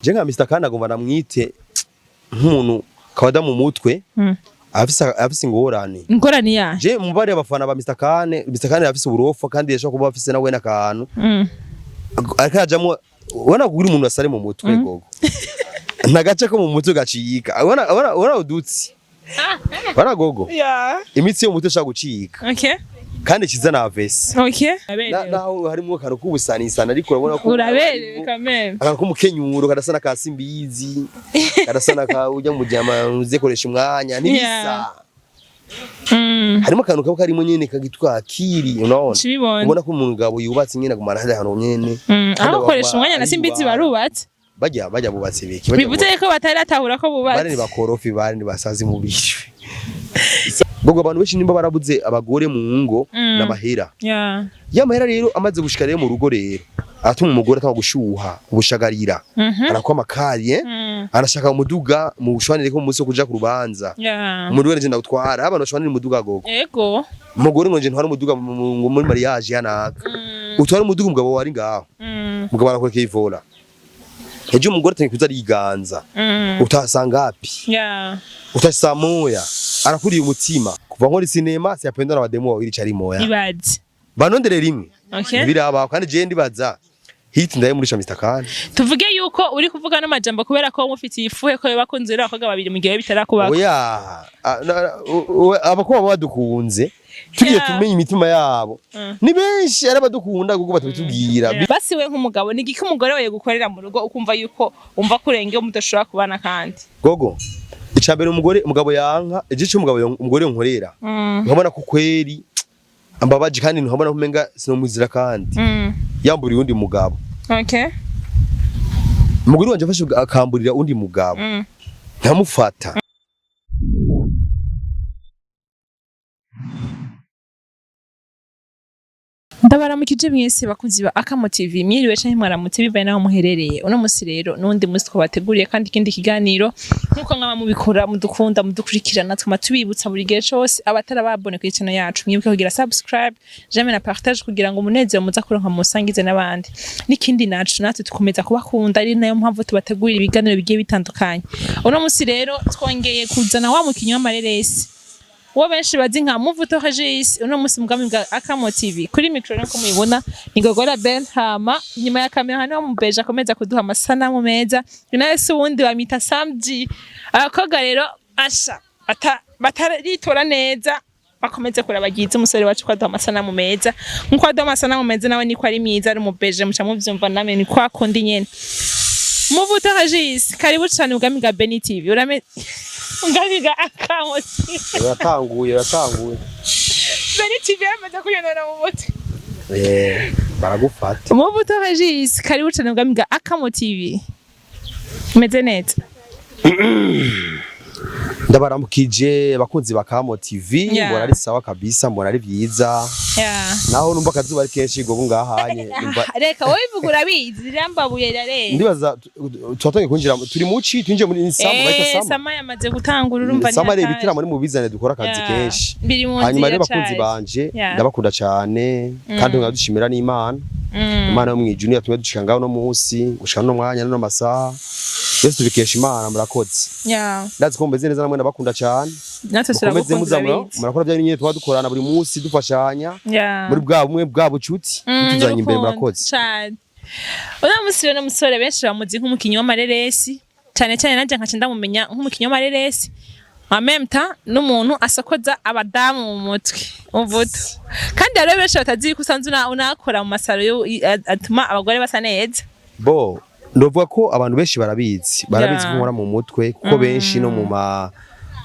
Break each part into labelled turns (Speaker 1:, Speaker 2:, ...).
Speaker 1: Je nka Mr Khan agomba namwite nk'umuntu kawada mu mutwe, afise ingorane.
Speaker 2: Ingorane yahe?
Speaker 1: Je mubare abafana ba Mr Khan, Mr Khan afise uburofa kandi yashobora kuba afise nawe n'akantu ariko ajamwo. Ubona kugira umuntu asare mu mutwe, gogo ntagace ko mu mutwe gacika. Ubona udutsi, ubona gogo imitsi yo mu mutwe ishobora gucika kandi kiza na AVC. Naho harimo akantu k'ubusanisana, ariko urabona ko
Speaker 2: Uraberewe kameme.
Speaker 1: Akantu k'umukenyuro kadasa na ka Simbizi, kadasa na ka ujya mu jama uze koresha umwanya ntibisa. Harimo akantu kaba karimo nyene kagitwa akiri, unaona?
Speaker 2: Cibibona.
Speaker 1: Ubona ko umugabo yubatse nyene agumana hariya hantu nyene. Kandi
Speaker 2: Aho gukoresha umwanya na
Speaker 1: ari
Speaker 2: Simbizi
Speaker 1: iwabo.
Speaker 2: barubatse.
Speaker 1: Bajya bubatse biki bajya?
Speaker 2: Bivuze ko bataratahura ko
Speaker 1: Bari ni
Speaker 2: bubatse.
Speaker 1: bakorofi, bari ni basazi mu bishwe. Gogo, abantu benshi nimba barabuze abagore mu ngo n'amahera. Ya mahera rero amaze gushika rero mu rugo rero aratuma umugore atanga gushuha, ubushagarira, arakwa amakari, eh? Arashaka umuduga mu bushwanire ko umunsi wo kuja ku rubanza. Umuduga nje ndawutwara, abantu bashwanira umuduga, gogo. Umugore ngo nje ntwara umuduga muri mariage yanaka. Utwara umuduga, umugabo wari ngaho. Umugabo arakurekeye ivora. Ejo umugore atangiye kuza ariganza. Utasanga api? Utasa moya. Arakuriye umutima. Kuva nkora sinema siyapenda na bademo wawili cari moya.
Speaker 2: Ibaze.
Speaker 1: Banondere rimwe. Ntibirabaho kandi je ndibaza hit ndaye muri Mr Khan.
Speaker 2: Tuvuge yuko uri kuvuga n'amajambo kubera ko mufitiye ifuhe ko bakunze rero abakobwa babiri mu gihe bitarakubako.
Speaker 1: Oya, abakobwa badukunze tugiye tumenye imitima yabo. Ni benshi ari abadukunda kuko batabitubwira.
Speaker 2: Basi we nk'umugabo, ni igiki umugore wawe gukorera mu rugo ukumva yuko umva kurenge mudashobora kubana kandi?
Speaker 1: Gogo, icambere umugore umugabo yanka igice umugabo umugore nkorera nkabona ko kweri ambabaje kandi nkabona ko umenga sinomuzira kandi yamburiye undi mugabo. Umugore wanje afashe akamburira undi mugabo, nkamufata.
Speaker 2: Ndabaramukije mwese bakunzi ba Akamo TV, mwiriwe canke mwaramutse bivaye naho muherereye. Uno musi rero n'undi musi twabateguriye kandi ikindi kiganiro nkuko mwaba mubikora, mudukunda, mudukurikirana, twama tubibutsa buri gihe cose abatarababone kuri channel yacu, mwibuke kugira subscribe, j'aime na partage kugira ngo umunezero muza kuronka musangize n'abandi. N'ikindi nacu natwe tukomeza kubakunda, ari nayo mpamvu tubategurira ibiganiro bigiye bitandukanye. Uno musi rero twongeye kuzana wa mukinyi w'amareresi uwo benshi bazi nka Muvuto Regis. Uno musi mugambi bwa Akamo TV, kuri micro nko mubibona ni Gogola Ben, hama nyuma ya kamera hano mubeje akomeza kuduha amasanamu meza ni nawe si uwundi bamita Samji. Abakobwa rero asha bataritora neza bakomeze kurabagiza umusore wacu ko aduha amasanamu meza nkuko aduha amasanamu meza, nawe niko ari mwiza, ari umubeje, muca muvyumva namwe ni kwa kundi nyene. Muvuto Regis, karibu cane ubwami bwa Beni TV, urame ubwami bwa Akamo TV.
Speaker 1: Uratanguye, uratanguye.
Speaker 2: Beni TV yamaze kuyonona mu mutwe.
Speaker 1: Eh, baragufata.
Speaker 2: Muvuto Regis, karibu cane ubwami bwa Akamo TV. Umeze neza?
Speaker 1: Ndabaramukije abakunzi ba Kamo TV. Mbona ari sawa kabisa, mbona ari vyiza. Naho numva akazuba ari kenshi, gogo, ngahanye
Speaker 2: Reka wowe ivuga urabizi, rirambabuye rirarenze.
Speaker 1: Ndibaza twatangiye kwinjira, turi muci twinjiye muri summer bayita
Speaker 2: Eh,
Speaker 1: summer.
Speaker 2: Summer yamaze gutangura, urumva ni
Speaker 1: Summer rero
Speaker 2: hatari.
Speaker 1: ibitaramo ni mubizane dukora akazi kenshi.
Speaker 2: Biri mu
Speaker 1: Hanyuma
Speaker 2: nzira
Speaker 1: rero bakunzi
Speaker 2: cane.
Speaker 1: banje, ndabakunda cyane kandi nkadushimira n'Imana. Imana yo mwijuru yatumye dushika ngaho no munsi, gushika no mwanya no masaha yose tubikesha Imana. Murakoze. Ndazi ko mumeze neza namwe, ndabakunda cyane.
Speaker 2: Natwe
Speaker 1: Mukomeze
Speaker 2: turagukunda,
Speaker 1: muza
Speaker 2: urabizi.
Speaker 1: murakora bya nyine tuba dukorana buri munsi, dufashanya muri bwa bumwe bwa bucuti tuzanye imbere.
Speaker 2: N'urukundo
Speaker 1: Murakoze.
Speaker 2: cane. Uno musi rero n'umusore benshi bamuzi nk'umukinyi w'amareresi cane cane, nanje nkaca ndamumenya nk'umukinyi w'amareresi en même temps n'umuntu asokoza abadamu mu mutwe, Umuvuto. Kandi hariho benshi batazi yuko usanzwe unakora mu masaro atuma abagore basa neza.
Speaker 1: Bo ndovuga ko abantu benshi barabizi ko nkora mu mutwe, kuko benshi no mu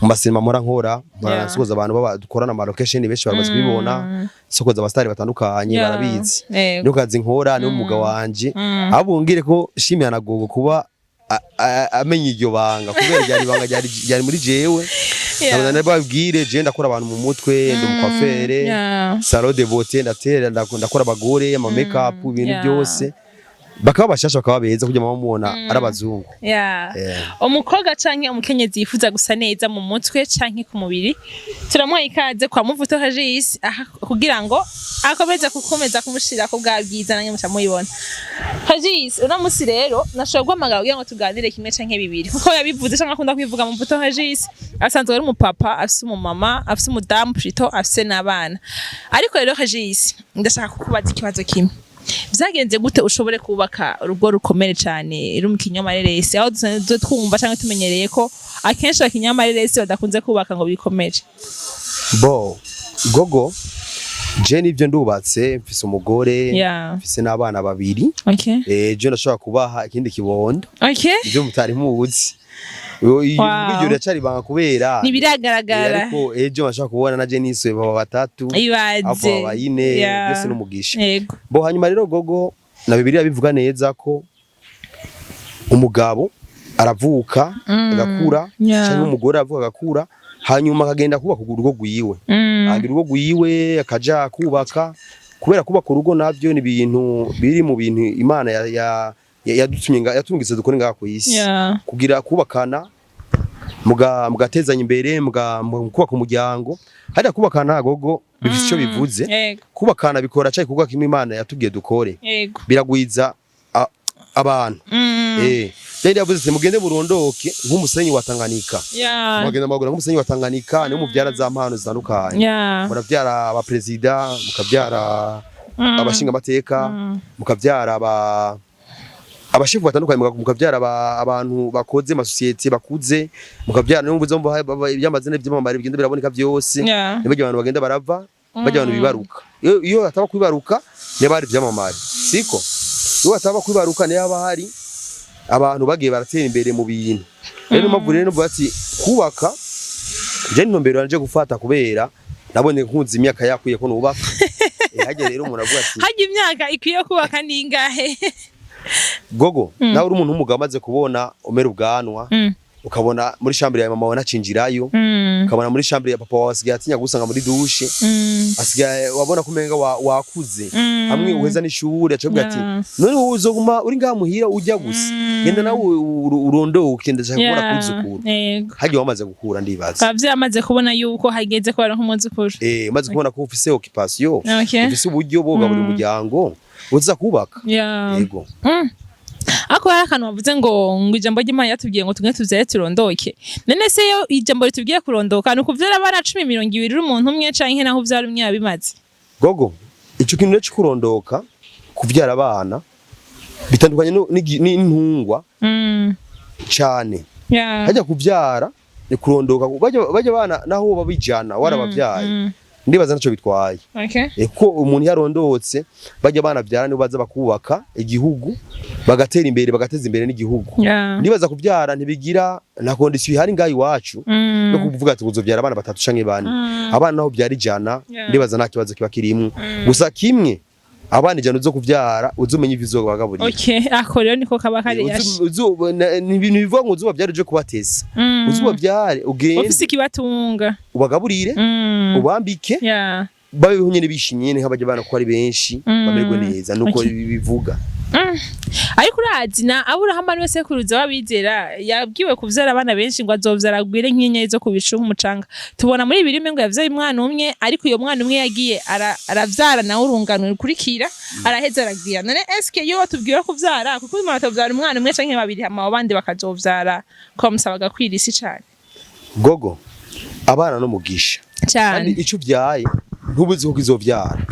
Speaker 1: masinema mpora nkora nsokoza abantu baba dukorana ama location, benshi baramaze kubibona nsokoza abastari batandukanye. Barabizi. Niyo kazi nkora, niwo mwuga wanje. Ahubwo ngire ko shimira na Gogo kuba amenya iryo banga, kubera ryari ibanga ryari muri jewe. Ntabwo nababwire, je ndakora abantu mu mutwe, ndi umukwafere, salon de beauté, ndatera, ndakora abagore ama make up, ibintu byose. Bakaba bashasha, bakaba beza, kugira ngo mubona ari abazungu.
Speaker 2: Umukobwa canke umukenyezi yifuza gusa neza mu mutwe canke ku mubiri, turamuha ikaze kwa Muvuto Regis aha, kugira ngo akomeze kukomeza kumushirako bwa bwiza nange muca mubibona. Regis, uno musi rero nashobora guhamagara kugira ngo tuganire kimwe canke bibiri, kuko yabivuze canke akunda kwivuga. Muvuto Regis asanzwe ari umupapa, afise umumama, afise umudamu plutôt, afise n'abana. Ariko rero Regis, ndashaka kukubaza ikibazo kimwe: vyagenze gute ushobore kubaka urugo rukomere cane ruri mu kinyamareresi, aho dusanzwe twumva canke tumenyereye ko akenshi abakinyamareresi badakunze kubaka ngo bikomere?
Speaker 1: Bo gogo, je nivyo, ndubatse, mfise umugore, mfise n'abana babiri. Je ndashobora kubaha ikindi kibondo. Ivyo mutari muzi. Iryo riracari ibanga kubera
Speaker 2: Ntibiragaragara.
Speaker 1: Ariko ejo bashobora kubona naje nisuye baba batatu,
Speaker 2: Ibaze.
Speaker 1: aho baba ine. Byose n'umugisha. Bo hanyuma rero gogo, na Bibiliya bivuga neza ko umugabo aravuka agakura, cyangwa umugore aravuka agakura, hanyuma akagenda kubaka urugo rwiwe, agira urugo rwiwe, akaja kubaka. Kubera kubaka urugo navyo ni ibintu biri mu bintu Imana yadutumye yatungitse dukore ngaha ku isi, kugira kubakana, mugatezanya imbere, mu kubaka umuryango. Hariya kubakana gogo bifise ico bivuze. Kubakana bikora cya gikorwa kimwe Imana yatubwiye dukore. Biragwiza abantu. Rero yavuze ati: "Mugende murondoke nk'umusenyi wa Tanganyika." Mugenda mugura nk'umusenyi wa Tanganyika, niho muvyara za mpano zitandukanye. Muravyara abaperezida, mukavyara abashinga amateka, mukavyara abashefu batandukanye, mukavyara abantu bakoze amasosiyete bakuze, mukavyara niyo mvuze iby'amazina by'amamare bigenda biraboneka byose. Nibajya abantu bagenda barava bajya abantu bibaruka. Iyo hataba kwibaruka niba hari ivyamamare, siko? Iyo hataba kwibaruka niba hari abantu bagiye baratera imbere mu bintu. Rero mpamvu rero nuvuga ati kubaka, je intumbero yanje gufata, kubera nabonye nkunze imyaka yakwiye ko nubaka. Hajya rero umuntu avuga ati
Speaker 2: Harya imyaka ikwiye kubaka ni ingahe?
Speaker 1: Gogo, nawe uri umuntu w'umugabo, amaze kubona umera ubwanwa, ukabona muri chambre ya mama wawe ntacinjirayo, ukabona muri chambre ya papa wawe asigaye atinya gusanga muri douche, asigaye wabona ko umenga wakuze, hamwe uheza n'ishure acavuga ati: "None wowe uzoguma uri ngaha muhira ujya gusa? Genda nawe urondoke, ndashaka kubona kuzukuru." Hagiye wamaze gukura, ndibaza.
Speaker 2: Abavyeyi bamaze kubona yuko hageze ko baronka umwuzukuru.
Speaker 1: Umaze kubona ko ufise occupation, ufise uburyo bwo buri muryango, uza kubaka. Yego.
Speaker 2: Ariko hari akantu bavuze ngo ijambo ry'Imana yatubwiye ngo tumwe tuvyare turondoke. None se iyo ijambo ritubwiye kurondoka, ni ukuvyara abana 10, 20 uri umuntu umwe, canke naho uvyara umwe yabimaze?
Speaker 1: Gogo, ico kintu rero co kurondoka, kuvyara abana, bitandukanye n'intungwa cane. Hajya kuvyara ni kurondoka. Bajya abana naho baba bijana warabavyaye, ndibaza ntaco bitwaye. Ko umuntu yarondotse, bajya abana vyara nibo baza bakubaka igihugu, bagatera imbere, bagateza imbere n'igihugu. Ndibaza kuvyara ntibigira nta condition ihari ngaha iwacu no kuvuga ati uzovyara abana batatu canke bane. Abana naho vyara 100, ndibaza nta kibazo kiba kirimwo. Gusa kimwe, abana 100 uzo kuvyara, uzomenye ivyo uzobagaburira.
Speaker 2: Okay, ako rero niko kaba kari yashe.
Speaker 1: Ni ibintu bivuga ngo uzobavyare uje kubatesa, uzobavyare ugende
Speaker 2: Ufise ikibatunga.
Speaker 1: ubagaburire, ubambike, babeho nyene bishimye nyene nk'abajya bana, ko ari benshi, bamererwe neza nuko bivuga.
Speaker 2: Ariko urazi na Aburahamu niwe sekuruza w'abizera, yabwiwe kuvyara abana benshi, ngo azovyara agwire nk'inyenyeri zo ku bicu, nk'umucanga. Tubona muri bibiri ngo yavyaye umwana umwe, ariko uyo mwana umwe yagiye aravyara nawe urungano rukurikira, araheza aragwira. None eske iyo batubwiwe kuvyara, kuko umuntu atavyara umwana umwe canke babiri, hama abo bandi bakazovyara comme ça bagakwira isi cane?
Speaker 1: Gogo, abana n'umugisha. Kandi
Speaker 2: Cane.
Speaker 1: ico uvyaye ntubuzi ko kizovyara.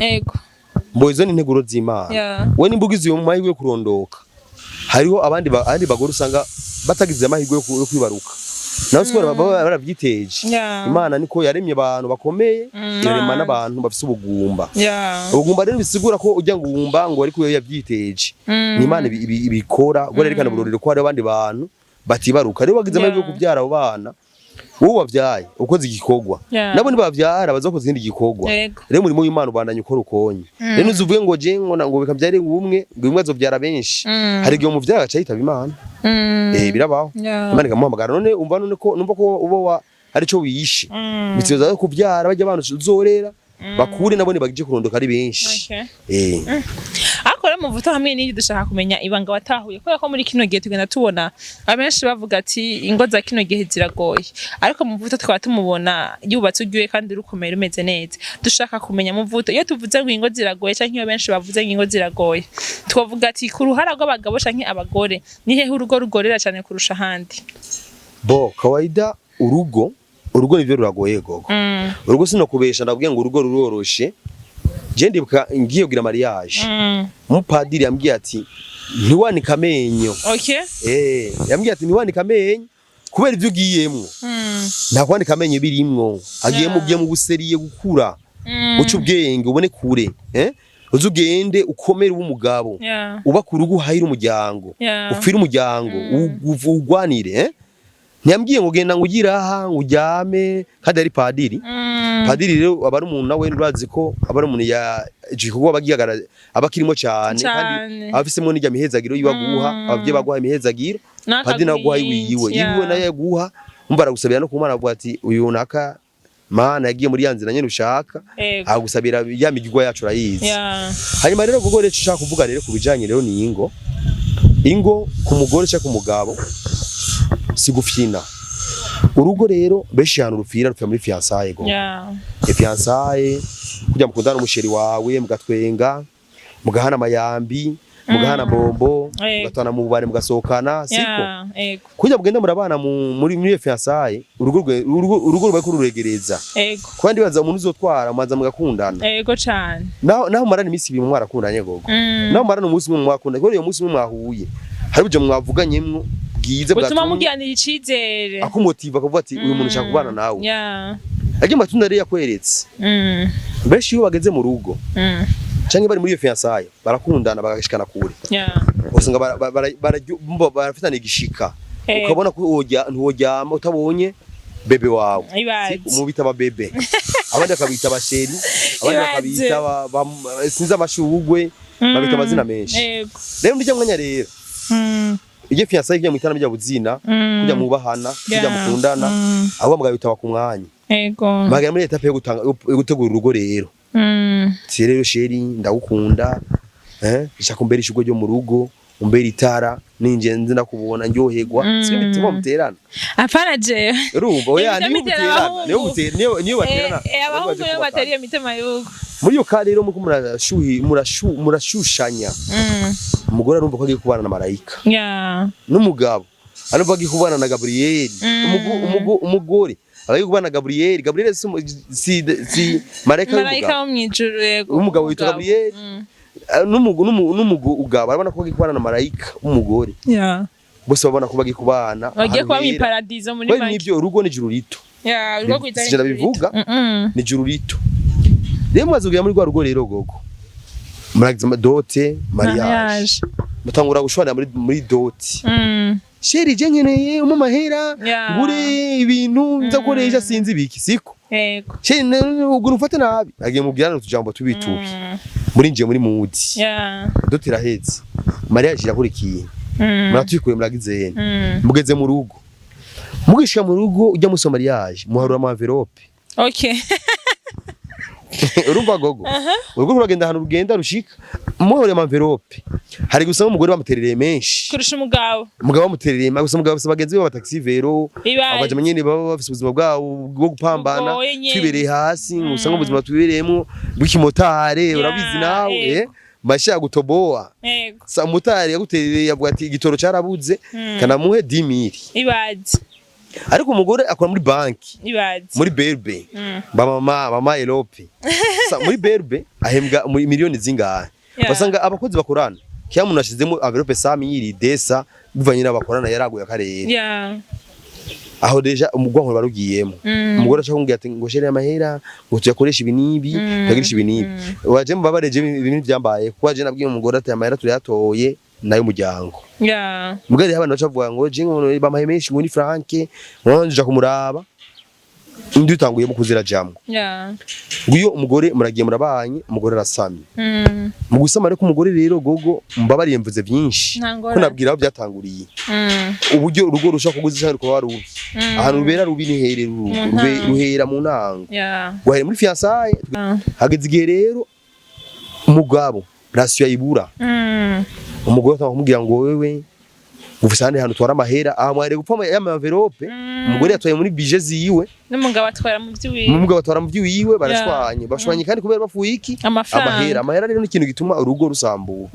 Speaker 1: Mbo izo ni integuro z'Imana. We nimba ugize uyo mahirwe yo kurondoka, hariho abandi bagore usanga batagize amahirwe yo kwibaruka, naho siko baba baravyiteje. Imana niko yaremye abantu bakomeye, irarema n'abantu bafise ubugumba. Ubugumba rero bisigura ko ujya ngumba ngo ariko yo yavyiteje, ni Imana ibikora. Ubwo rero burorero ko hariho abandi bantu batibaruka. Rero bagize amahirwe yo kuvyara abo bana, wowe wavyaye ukoze igikorwa, nabo nibavyara bazakoze ikindi gikorwa. Rero umurimo w'Imana ubandanya ukora ukonye. Rero ntuzuvuge ngo je ngo ngo bikavyare umwe, ngo umwe azovyara benshi. Hari igihe umuvyara agaca yitaba Imana. Birabaho. Imana ikamuhamagara. None umva, none ko numva ko uba wa hari ico wiyishe, biteza kuvyara bajya abantu uzorera. Bakure nabone bagije kurondoka ari benshi.
Speaker 2: Ariko rero Muvuto, hamwe n'ibyo dushaka kumenya ibanga watahuye, kubera ko muri kino gihe tugenda tubona abenshi bavuga ati ingo za kino gihe ziragoye, ariko Muvuto tukaba tumubona yubatse urwiwe kandi rukomeye, rumeze neza. Dushaka kumenya, Muvuto, iyo tuvuze ngo ingo ziragoye canke iyo benshi bavuze ngo ingo ziragoye, twavuga ati ku ruhara rw'abagabo canke abagore, ni hehe urugo rugorera cyane kurusha ahandi?
Speaker 1: Bo kawaida urugo nivyo ruragoye gogo. Urugo sinokubesha, ndabwiye ngo urugo ruroroshe. Je ndibuka ngiye kugira mariage, umupadiri yambwiye ati ntiwanike amenyo. Yambwiye ati ntiwanike amenyo kubera ivyo ugiyemwo. Nta kwanika amenyo birimwo, agiyemo, ugiye mu buseriye gukura, uca ubwenge, ubone kure, uze ugende ukomere ube umugabo, uba ku rugo, uhahire umuryango, upfire umuryango, ugwanire. Ntiyambwiye ngo genda ngo ugire aha ngo uryame, kandi ari padiri. Padiri rero aba ari umuntu nawe urazi ko aba ari umuntu ya igikorwa aba agiyagara, aba akirimo cyane, kandi aba afisemo n'ijya mihezagiro yiwe aguha. Abavyeyi baguha imihezagiro, padiri nawe aguha iwiwe, yiwe nayo yaguha. Umva, aragusabira no ku Mana, avuga ati uyu naka Mana yagiye muri ya nzira nyene ushaka, agusabira ya migigwa yacu urayizi. Hanyuma rero kuko rero ico ushaka kuvuga rero ku bijanye rero ni ingo, ingo ku mugore cyangwa ku mugabo si gufyina. Urugo rero benshi ahantu rupfira, rupfira muri fiançailles go. Fiançailles kujya mukundana n'umu chéri wawe, mugatwenga, mugahana amayambi, mugahana bombo, mugatana mu bubare, mugasohokana, siko?
Speaker 2: Yeah. Ego.
Speaker 1: Kujya mugenda murabana muri fiançailles, urugo rubaye kururegereza. Kuba ndibaza umuntu uzotwara mubanza mugakundana.
Speaker 2: Ego cane.
Speaker 1: Naho mumarana iminsi 2 mwarakundanye gogo, naho mumarana umunsi umwe mwakundanye, kubera iyo munsi umwe mwahuye hari uburyo mwavuganyemwo bwiza
Speaker 2: butuma
Speaker 1: bwatumye
Speaker 2: mugiranira icizere,
Speaker 1: akumotiva akavuga ati uyu muntu nshaka kubana nawe. Arya matunda rero yakweretse, benshi iyo bageze mu rugo canke bari muri iyo fiançailles barakundana bagashikana kure. Usanga barafitana igishika, ukabona ko ntiworyama utabonye bébé wawe.
Speaker 2: Ibaze.
Speaker 1: Mu bita aba bébé, abandi bakabita aba chéri, abandi
Speaker 2: Ibaze.
Speaker 1: bakabita sinzi, amashugwe, babita amazina menshi. Rero muri mwanya rero iyo fiançailles kujya mwitana bijya buzina, kujya mubahana, kujya mukundana, ahubwo mugabitaba ku mwanya, magana muri étape yo gutanga, yo gutegura urugo rero. Si rero chéri, ndagukunda, nshaka umbera ishugwe ryo mu rugo, umbera itara, ninje nzi ndakubona ndyoherwa. Siko bituma muterana?
Speaker 2: Apana jewe.
Speaker 1: Urumva, oya,
Speaker 2: Ibyo
Speaker 1: niyo
Speaker 2: bitera
Speaker 1: muterana,
Speaker 2: abahungu.
Speaker 1: niyo mutera, niyo baterana.
Speaker 2: Abahungu
Speaker 1: baje
Speaker 2: niyo
Speaker 1: kubakana.
Speaker 2: batera iyo mitima y'urugo.
Speaker 1: Muri iyo ka rero muko murashuhi murashu murashushanya, umugore arumva ko agiye kubana na marayika, n'umugabo arumva agiye kubana na Gabriel. Umugore agiye kubana na Gabriel. Gabriel si marayika
Speaker 2: Marayika
Speaker 1: w'umugabo?
Speaker 2: wo mw'ijuru, yego.
Speaker 1: Umugabo witwa Gabriel. N'umugabo arabona ko agiye kubana na marayika w'umugore. Bose babona ko bagiye kubana
Speaker 2: Bagiye
Speaker 1: ahantu
Speaker 2: kuba
Speaker 1: hera.
Speaker 2: mw'iparadizo muri
Speaker 1: Kubera
Speaker 2: make.
Speaker 1: n'ibyo urugo ni ijuru rito.
Speaker 2: Yeah, urugo rwiza.
Speaker 1: Sije ndabivuga. Ni ijuru rito. Rero mumaze kugera muri rwa rugo rero gogo, muragize dot, mariage,
Speaker 2: Mariage.
Speaker 1: mutangura gushwanira muri dot. Chéri, je nkeneye umpe amahera, ngure ibintu nzakoresha, sinzi ibiki, siko?
Speaker 2: Yego.
Speaker 1: Chéri, ugura umfate nabi, agiye mubwirana utujambo tubi tubi. Murinjiye muri mood. Dot iraheze, mariage irakurikiye. Muratwikuye, muragize yene, mugeze mu rugo. Mugishika mu rugo ujya muso mariage, muharura ama enveloppe. Urumva gogo, urugo ruragenda ahantu rugenda rushika muharura ama enveloppe, hari gusa umugore bamuterereye menshi
Speaker 2: Kurusha umugabo.
Speaker 1: Umugabo bamuterereye, gusa umugabo bafise bagenzi be b'aba taxi vélo,
Speaker 2: Ibaze.
Speaker 1: abajama nyene baba bafise ubuzima bwabo bwo gupambana,
Speaker 2: Bugoye nyene.
Speaker 1: twibereye hasi, usanga ubuzima twibereyemwo bw'ikimotare, urabizi nawe, masha gutoboa. Sa umutari yaguterereye avuga ati igitoro carabuze, kanamuhe 10,000.
Speaker 2: Ibaze.
Speaker 1: Ariko umugore akora muri banki,
Speaker 2: Ibaze.
Speaker 1: muri BRB, ba mama Elope. Sa muri BRB ahembwa muri miliyoni zingahe? Basanga abakozi bakorana kiya muntu ashizemo enveloppe 100,000 desa bivanye n'abakorana yaraguye akarere. Aho déjà umugwanko barugiyemo. Umugore ashaka kumbwira ati ngo chéri, amahera ngo tuyakoreshe ibi n'ibi, tuyagirishe ibi n'ibi. Waje mubabareje ibintu byambaye kuko waje nabwiye umugore ati amahera turayatoye nayo umuryango. Mugari abantu baca bavuga ngo je ngo bamahe menshi, ngo ni Frank, ngo nja kumuraba. Indi utanguyemo kuzirajamwo. Ngo iyo umugore muragiye murabanye, umugore arasamye. Mu gusama ariko umugore rero, gogo, mbabariye mvuze byinshi
Speaker 2: Nta
Speaker 1: ko
Speaker 2: ngorane.
Speaker 1: nabwira aho byatanguriye, uburyo urugo rushobora kuguza cyangwa rukaba rubi. Ahantu rubera rubi ni here urugo
Speaker 2: Mu ntango.
Speaker 1: Ruhera mu ntango, guhera muri fiançailles. Hageze igihe rero umugabo ration ayibura. Umugore atanga kumubwira ngo wewe ufise ahandi hantu utwara amahera, aha mwari gupfa ya enveloppe. Umugore yatwaye muri budget ziwe.
Speaker 2: N'umugabo atwara mu by'iwiwe.
Speaker 1: Umugabo atwara mu by'iwiwe, barashwanye. Bashwanye kandi kubera bapfuye iki?
Speaker 2: Amafaranga.
Speaker 1: Amahera. Amahera rero ni ikintu gituma urugo rusambuka.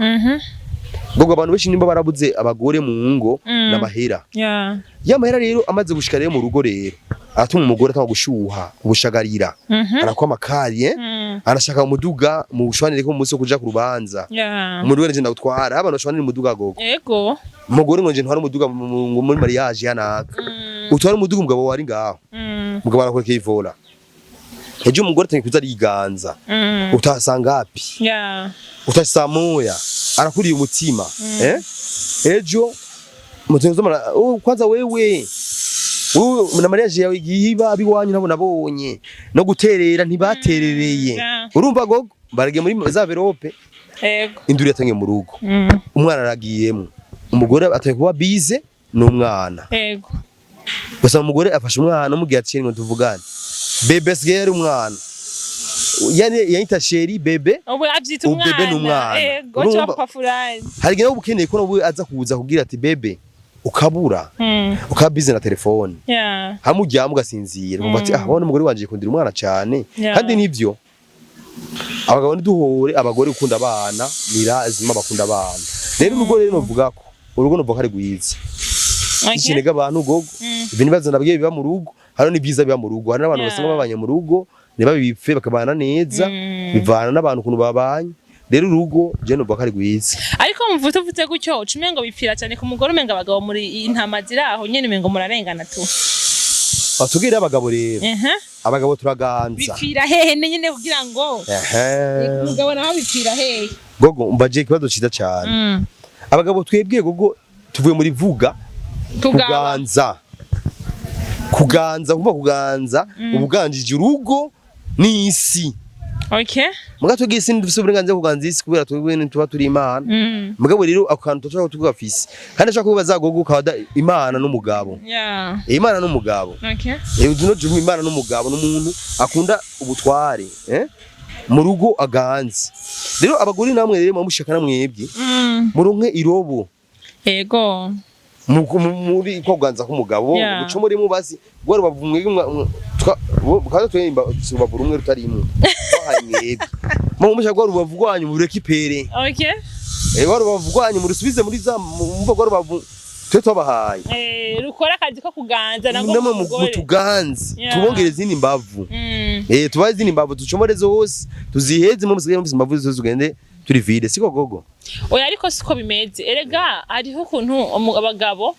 Speaker 1: Ngo abantu benshi nimba barabuze abagore mu ngo n'amahera. Ya mahera rero amaze gushika rero mu rugo rero aratuma umugore atanga gushuha, ubushagarira, arakwa amakari, eh? Arashaka umuduga mu bushwanire ko mu munsi wo kuja ku rubanza. Umuduga nje ndawutwara, abantu bashwanira umuduga, gogo. Umugore ngo nje ntwara umuduga muri mariage yanaka. Utwara umuduga, umugabo wari ngaho. Umugabo arakurekeye ivora. Ejo umugore atangiye kuza ariganza. Utasanga ngapi? Utasa moya, arakuriye umutima, eh? Ejo mutenzo mara, oh, kwanza wewe wewe na mariage yawe igiye iba abiwanyu nabo nabonye no guterera ntibaterereye. Urumva gogo, baragiye muri za enveloppe. Induru yatangiye mu rugo. Umwana aragiyemo, umugore ataye kuba bize n'umwana. Gusa umugore afashe umwana, amubwira ati ngo tuvugane, bébé asigaye ari umwana, yani yanyita chéri, bébé.
Speaker 2: Ubu abyita
Speaker 1: Ubu bébé ni
Speaker 2: umwana.
Speaker 1: umwana.
Speaker 2: Ego.
Speaker 1: Urumva?
Speaker 2: Cyo papa fulani.
Speaker 1: Hari igihe uba ukeneye ko nawe aza kuza kugira ati bébé, ukabura, ukaba bize na telefone. Hamwe uryama ugasinzira, ukumva ati ah, bona umugore wanje yikundira umwana cyane. Kandi nivyo, abagabo ntiduhore abagore gukunda abana, ni lazima bakunda abana. Rero urugo rero novuga ko urugo novuga ko ari rwiza. Ikinega abantu, gogo, ibintu bibazo nabwiye biba mu rugo, hariho n'ibyiza biba mu rugo, hari n'abantu basanga babanye mu rugo ntibabipfe, bakabana neza. Bivana n'abantu ukuntu babanye. Rero urugo je novuga ko ari rwiza.
Speaker 2: Ariko muvuze uvuze gutyo uca umengo bipfira cyane ku mugore, umengo abagabo muri intama ziri aho nyene, umengo murarengana tu.
Speaker 1: Batubwire abagabo rero. Abagabo turaganza.
Speaker 2: Bipfira hehe nyene kugira ngo umugabo nawe bipfira hehe?
Speaker 1: Gogo, mbaje ikibazo ciza cyane. Abagabo twebwe, gogo, tuvuye muri vuga
Speaker 2: Kugaba.
Speaker 1: Kuganza, kuganza, kumva kuganza, ubuganjije urugo n'isi. Muga twebwe isi ntidufise uburenganzira bwo kuganza isi kubera twebwe ntituba turi imana. Mugabo rero ako kantu tushaka tugafise, kandi ashaka kubaza gogo ukaba imana n'umugabo. Imana n'umugabo. Uno jumi imana n'umugabo n'umuntu akunda ubutware, eh, mu rugo aganze. Rero abagore namwe rero mushaka namwebwe muronke irobo muri ko kuganza k'umugabo. Muco muri mubazi gwa rubavu mwebwe kaza twemba rubavu rumwe rutarimwe twahaye mwebwe, mu mushaka gwa rubavu rwanyu murekipere. Gwa rubavu rwanyu murusubize muri za mumva gwa rubavu twe twabahaye.
Speaker 2: Rukora akazi ko kuganza nabwo
Speaker 1: namwe
Speaker 2: mugore.
Speaker 1: Mutuganze. Tubongere izindi mbavu. Tubahe izindi mbavu, ducomore zose tuziheze, mu musigaye mufise imbavu zose tugende turi vide, siko gogo?
Speaker 2: Oya, ariko siko bimeze erega. Hariho ukuntu abagabo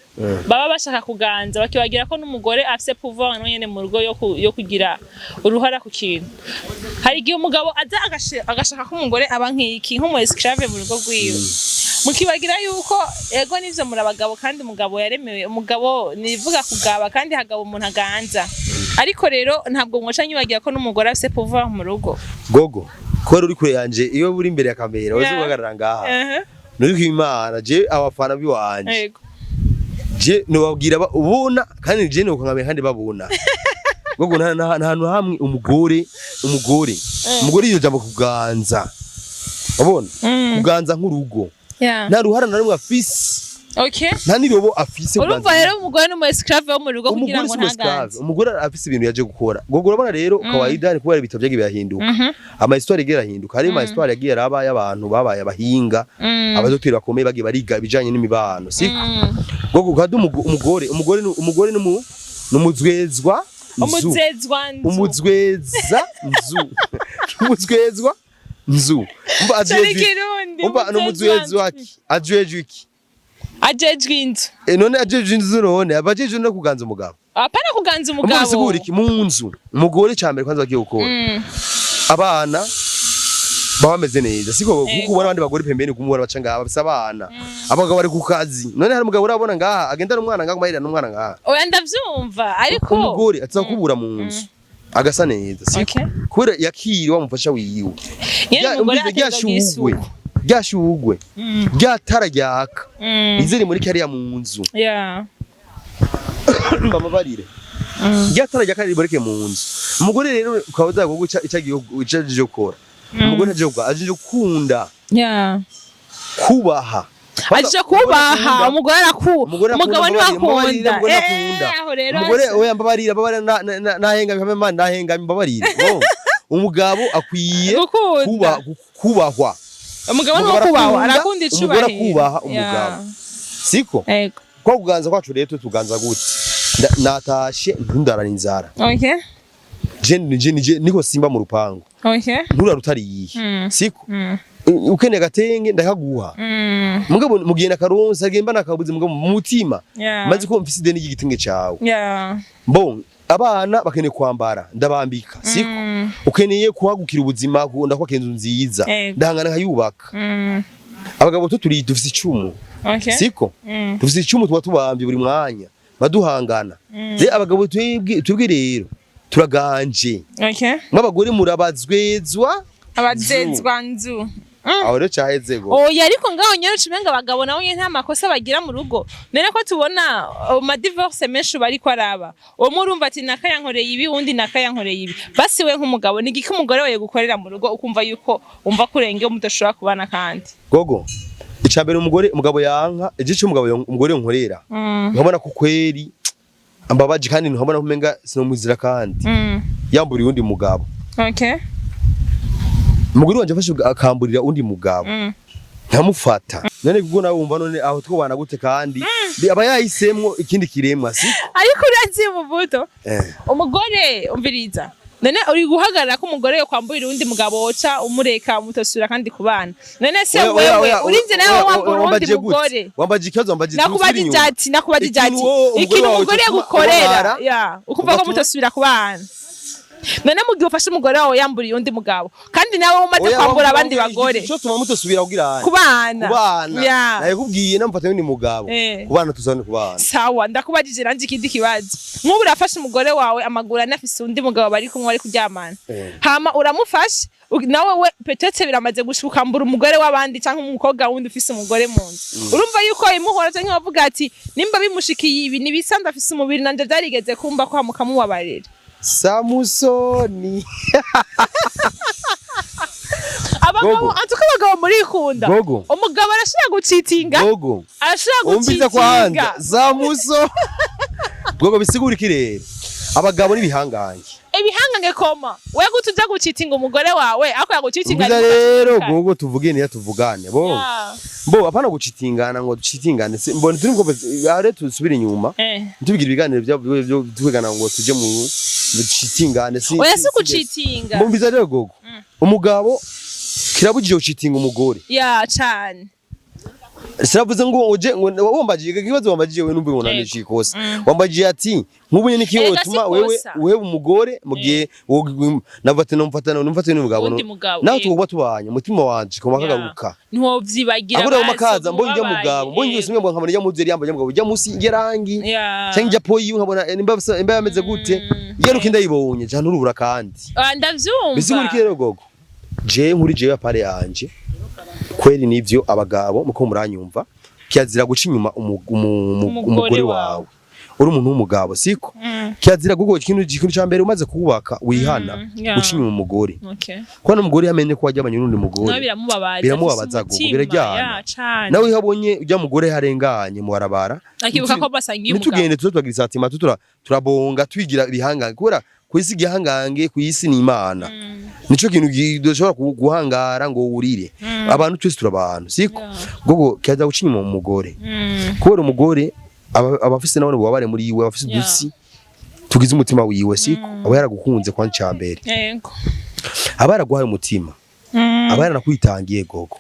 Speaker 2: baba bashaka kuganza bakibagira ko n'umugore afise pouvoir nawe nyene mu rugo yo kugira uruhara ku kintu. Hari igihe umugabo aza agashaka ko umugore aba nk'iki, nk'umu esclave mu rugo rwiwe, mukibagira yuko ego nivyo muri abagabo, kandi umugabo yaremewe, umugabo nivuga kugaba, kandi hagaba umuntu aganza. Ariko rero ntabwo mwoca nyibagira ko n'umugore afise pouvoir mu rugo.
Speaker 1: Gogo, kubera uri kure yanje, iyo uri imbere ya kamera uzi guhagarara ngaha. Nuri kwimana je abafana biwanje. Je nobabwira ubona kandi je nokangamira kandi babona. Gogo, nta hantu hamwe umugore iyo jambo kuganza, ubona kuganza nk'urugo, nta ruhara na rumwe afise, nta nirobo afise
Speaker 2: Urumva
Speaker 1: kuganza.
Speaker 2: rero umugore n'umu esclave wo mu rugo kugira
Speaker 1: Umugore
Speaker 2: ngo
Speaker 1: si umu esclave.
Speaker 2: ntaganze.
Speaker 1: Umugore afise ibintu yaje gukora, gogo. Urabona rero kawaida ni kubera ibitabo byagiye birahinduka, ama histoire yagiye arahinduka. Hari ama histoire yagiye araba y'abantu babaye abahinga, abadokiteri bakomeye bagiye bariga ibijanye n'imibano, siko? Gogo, kandi umugore numuzwezwa nzu.
Speaker 2: Umuzezwa nzu.
Speaker 1: Umuzweza nzu, umuzwezwa nzu. Umva
Speaker 2: Cari
Speaker 1: ajejwe
Speaker 2: Kirundi.
Speaker 1: Umva numuzwezwa ki ajejwe iki?
Speaker 2: Ajejwe inzu.
Speaker 1: None ajejwe inzu, none abajejwe no kuganza umugabo?
Speaker 2: Apana kuganza
Speaker 1: Umugabo
Speaker 2: umugabo.
Speaker 1: Bisigura iki mu nzu? Umugore cyambere kwanza bagiye gukora, abana baba bameze neza, siko? Kuko ubona abandi bagore pembeni kumubona baca ngaha bafise abana, abagabo bari ku kazi. None hari umugabo urabona ngaha agendana umwana ngaha, kumahirira n'umwana ngaha?
Speaker 2: Oya, ndavyumva ariko
Speaker 1: Umugore aza kubura mu nzu. Agasa neza, siko?
Speaker 2: Okay.
Speaker 1: Kubera yakiriwe wamufasha wiwe.
Speaker 2: Nyene umugore
Speaker 1: Umvise
Speaker 2: ategerezwa kugira
Speaker 1: ryashugwe,
Speaker 2: isuku.
Speaker 1: ryashugwe, ryatara ryaka, izere muri kariya mu nzu. Mbabarire, ryatara ryaka riboreke mu nzu. Umugore rero ukaba uza guca icyo agiye, icyo aje gukora, umugore aje gukora, aje gukunda, kubaha.
Speaker 2: Aje kubaha umugore araku
Speaker 1: Umugore akunda,
Speaker 2: umugabo niwe
Speaker 1: mbabarira,
Speaker 2: akunda.
Speaker 1: Umugore akunda.
Speaker 2: Aho rero
Speaker 1: Umugore, oya, mbabarira, mbabarira, nahengamye hamwe, man, nahengamye, mbabarira. Oh. Umugabo akwiye
Speaker 2: gukunda.
Speaker 1: Kuba kubahwa.
Speaker 2: Umugabo niwe
Speaker 1: Umugabo
Speaker 2: kubahwa,
Speaker 1: arakunda,
Speaker 2: arakunda
Speaker 1: umugore
Speaker 2: icubahiro.
Speaker 1: akubaha umugabo. Siko?
Speaker 2: Ego.
Speaker 1: Kwa kuganza kwacu rero twe tuganza gute? Natashe ntundarana inzara. Je je je niko simba mu rupangu. Nturara utariye. Siko? Ukeneye agatenge ndakaguha. Mugabo mugihe nakaronse agemba nakabuze, mugabo mu mutima maze ko mfise ideni ry'igitenge cawe. Bon, abana bakeneye kwambara, ndabambika, siko? Ukeneye kuhagukira ubuzima, ndakubaka inzu nziza, ndahangana nkayubaka. Abagabo tu turi dufise icumu, siko? Dufise icumu, tuba tubambye buri mwanya, baduhangana. Rero abagabo twebwe rero turaganje. Nk'abagore murabazwezwa.
Speaker 2: Abazezwa nzu.
Speaker 1: Aho rero caheze go.
Speaker 2: Oya, ariko ngaho nyene ucumenga abagabo nabo nyene nta makosa bagira mu rugo. None ko tubona ma divorce menshi bariko araba, uwo murumva ati nakayankoreye ibi, uwundi nakayankoreye ibi. Basi we nk'umugabo, ni igiki umugore wawe gukorera mu rugo ukumva yuko umva kurenge mudashobora kubana kandi?
Speaker 1: Gogo, icambere umugore, umugabo yanka igice, umugabo umugore nkorera, nkabona ko kweri ambabaje, kandi nkabona ko umenga sinomwizira, kandi yamburiye undi mugabo. Umugore wanje afashe akamburira undi mugabo, nkamufata. None kuko nawe wumva, none aho twobana gute? Kandi aba yahisemwo ikindi kiremwa, si?
Speaker 2: Ariko urazi mubuto, umugore, umviriza, none uri guhagarara ko umugore yo kwamburira uwundi mugabo woca umureka mutosubira kandi kubana? None se
Speaker 1: Oya, oya,
Speaker 2: wewe
Speaker 1: oya,
Speaker 2: urinze nawe
Speaker 1: oya,
Speaker 2: wambura uwundi
Speaker 1: wambaje gute?
Speaker 2: mugore?
Speaker 1: Wambaje ikibazo, wambaje.
Speaker 2: Nakubajije ati, nakubajije ati
Speaker 1: Ikintu wowe umugore
Speaker 2: ikintu
Speaker 1: wawe
Speaker 2: umugore
Speaker 1: utuma
Speaker 2: yagukorera
Speaker 1: ubabara,
Speaker 2: ya ukumva ko mutosubira kubana. None mu gihe ufashe umugore wawe yamburiye undi mugabo, kandi nawe umaze
Speaker 1: Oya,
Speaker 2: kwambura abandi bagore,
Speaker 1: Ico tuma mutosubira kugira
Speaker 2: kubana.
Speaker 1: Kubana.
Speaker 2: Ya.
Speaker 1: Nakubwiye namufata n'undi mugabo. Kubana, tuzane kubana.
Speaker 2: Sawa, ndakubajije nanje ikindi kibazo. Nk'ubu urafashe umugore wawe amaguru ane afise undi mugabo bari kumwe, bari kuryamana, hama uramufashe nawe we peut-être biramaze gushika ukambura umugore w'abandi canke umukobwa wundi ufise umugore mu nzu. Urumva yuko imuhora canke bavuga ati nimba bimushikiye ibi nibisanzwe, afise umubiri, nanje vyarigeze kumva ko mukamubabarira?
Speaker 1: Samusoni.
Speaker 2: Abagabo,
Speaker 1: Gogo.
Speaker 2: antuka abagabo murikunda.
Speaker 1: Gogo.
Speaker 2: Umugabo arashobora gucitinga.
Speaker 1: Gogo.
Speaker 2: Arashobora
Speaker 1: Umviza kwanza.
Speaker 2: gucitinga.
Speaker 1: Samuso. Gogo, bisigura iki rero? Abagabo n'ibihangange.
Speaker 2: Ibihangange koma we gute uja gucitinga umugore wawe ako yagucitinga?
Speaker 1: Umviza rero gogo, tuvuge niya tuvugane. Bo. Bo apana gucitingana ngo ducitingane. Mbona turi ngo are tusubire inyuma. Tubigira ibiganiro bya byo tuvugana ngo tuje mu ducitingane si.
Speaker 2: Oya, si gucitinga.
Speaker 1: Mbumviza rero gogo. Umugabo kirabujije gucitinga umugore.
Speaker 2: Ya, cane.
Speaker 1: Sinavuze ngo uje ngo wambajije ikibazo, wambajije wewe, numva ngo nanishi ikosa. Wambajije ati nk'ubu nyene kiyo
Speaker 2: Erega si
Speaker 1: utuma wewe
Speaker 2: kosa.
Speaker 1: uheba umugore mu gihe navate nomfatana numfatane n'umugabo.
Speaker 2: Uwundi mugabo,
Speaker 1: Nawe tukuba tubanye, umutima wanje koma kagaruka.
Speaker 2: Ntiwovyibagira.
Speaker 1: Agura
Speaker 2: basi,
Speaker 1: makaza mbonye ujya
Speaker 2: ubabaye.
Speaker 1: mugabo, mbonye usumye ngo nkabona ujya muzi yambaye mugabo ujya musi irangi
Speaker 2: Ya.
Speaker 1: cyangwa ijya poyi, nkabona nimba yameze gute, iyo ruko ndayibonye cyane urubura kandi.
Speaker 2: Ah, ndavyumva.
Speaker 1: Bisigura iki rero gogo? Je nkuri jewe apare yanje kweri nivyo, abagabo muko muranyumva, kirazira guca inyuma
Speaker 2: Umugore
Speaker 1: umugore
Speaker 2: wawe.
Speaker 1: wawe uri umuntu w'umugabo, siko? Kirazira kuko ikintu ca mbere umaze kubaka wihana guca inyuma umugore, kuko n'umugore yamenye ko wajyabanye n'undi
Speaker 2: Nawe
Speaker 1: mugore
Speaker 2: biramubabaza.
Speaker 1: Biramubabaza
Speaker 2: Afise
Speaker 1: gogo,
Speaker 2: umutima,
Speaker 1: biraryana.
Speaker 2: ya, cane.
Speaker 1: Nawe iyo abonye ujya mugore harenganye mu barabara,
Speaker 2: akibuka ko basangiye umugabo.
Speaker 1: Nitugende tuze turagira isatima, turabonga twigira ibihangange, kubera ku isi igihangange ku isi ni Imana. Nico kintu dushobora guhangara ngo wurire. Abantu twese turabantu, siko? Gogo, kirazira guca inyuma umugore, kubera umugore aba afise nawe ububabare muri iwe, aba afise udusi tugize umutima wiwe, siko? Aba yaragukunze kwa ncambere, aba yaraguhaye umutima, aba yaranakwitangiye gogo,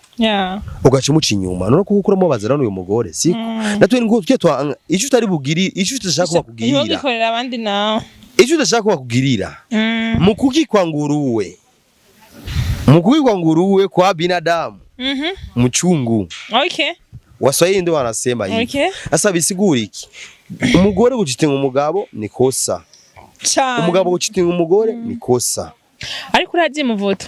Speaker 1: ugaca umuca inyuma. None kuko uramubaza rero uyu mugore, siko? Natwe ngo tujye twa icyo utari bugiri, icyo udashaka ko bakugirira,
Speaker 2: Ntiwogikorera abandi nawe.
Speaker 1: Icyo udashaka ko bakugirira, mu kukikwa nguruwe, mu kukikwa nguruwe kwa binadamu mchungu. Waswahili ndio wanasema hivi. Sasa bisigura iki? Umugore gucitinga umugabo ni kosa.
Speaker 2: Cane.
Speaker 1: Umugabo gucitinga umugore ni kosa.
Speaker 2: Ariko urazi muvuto,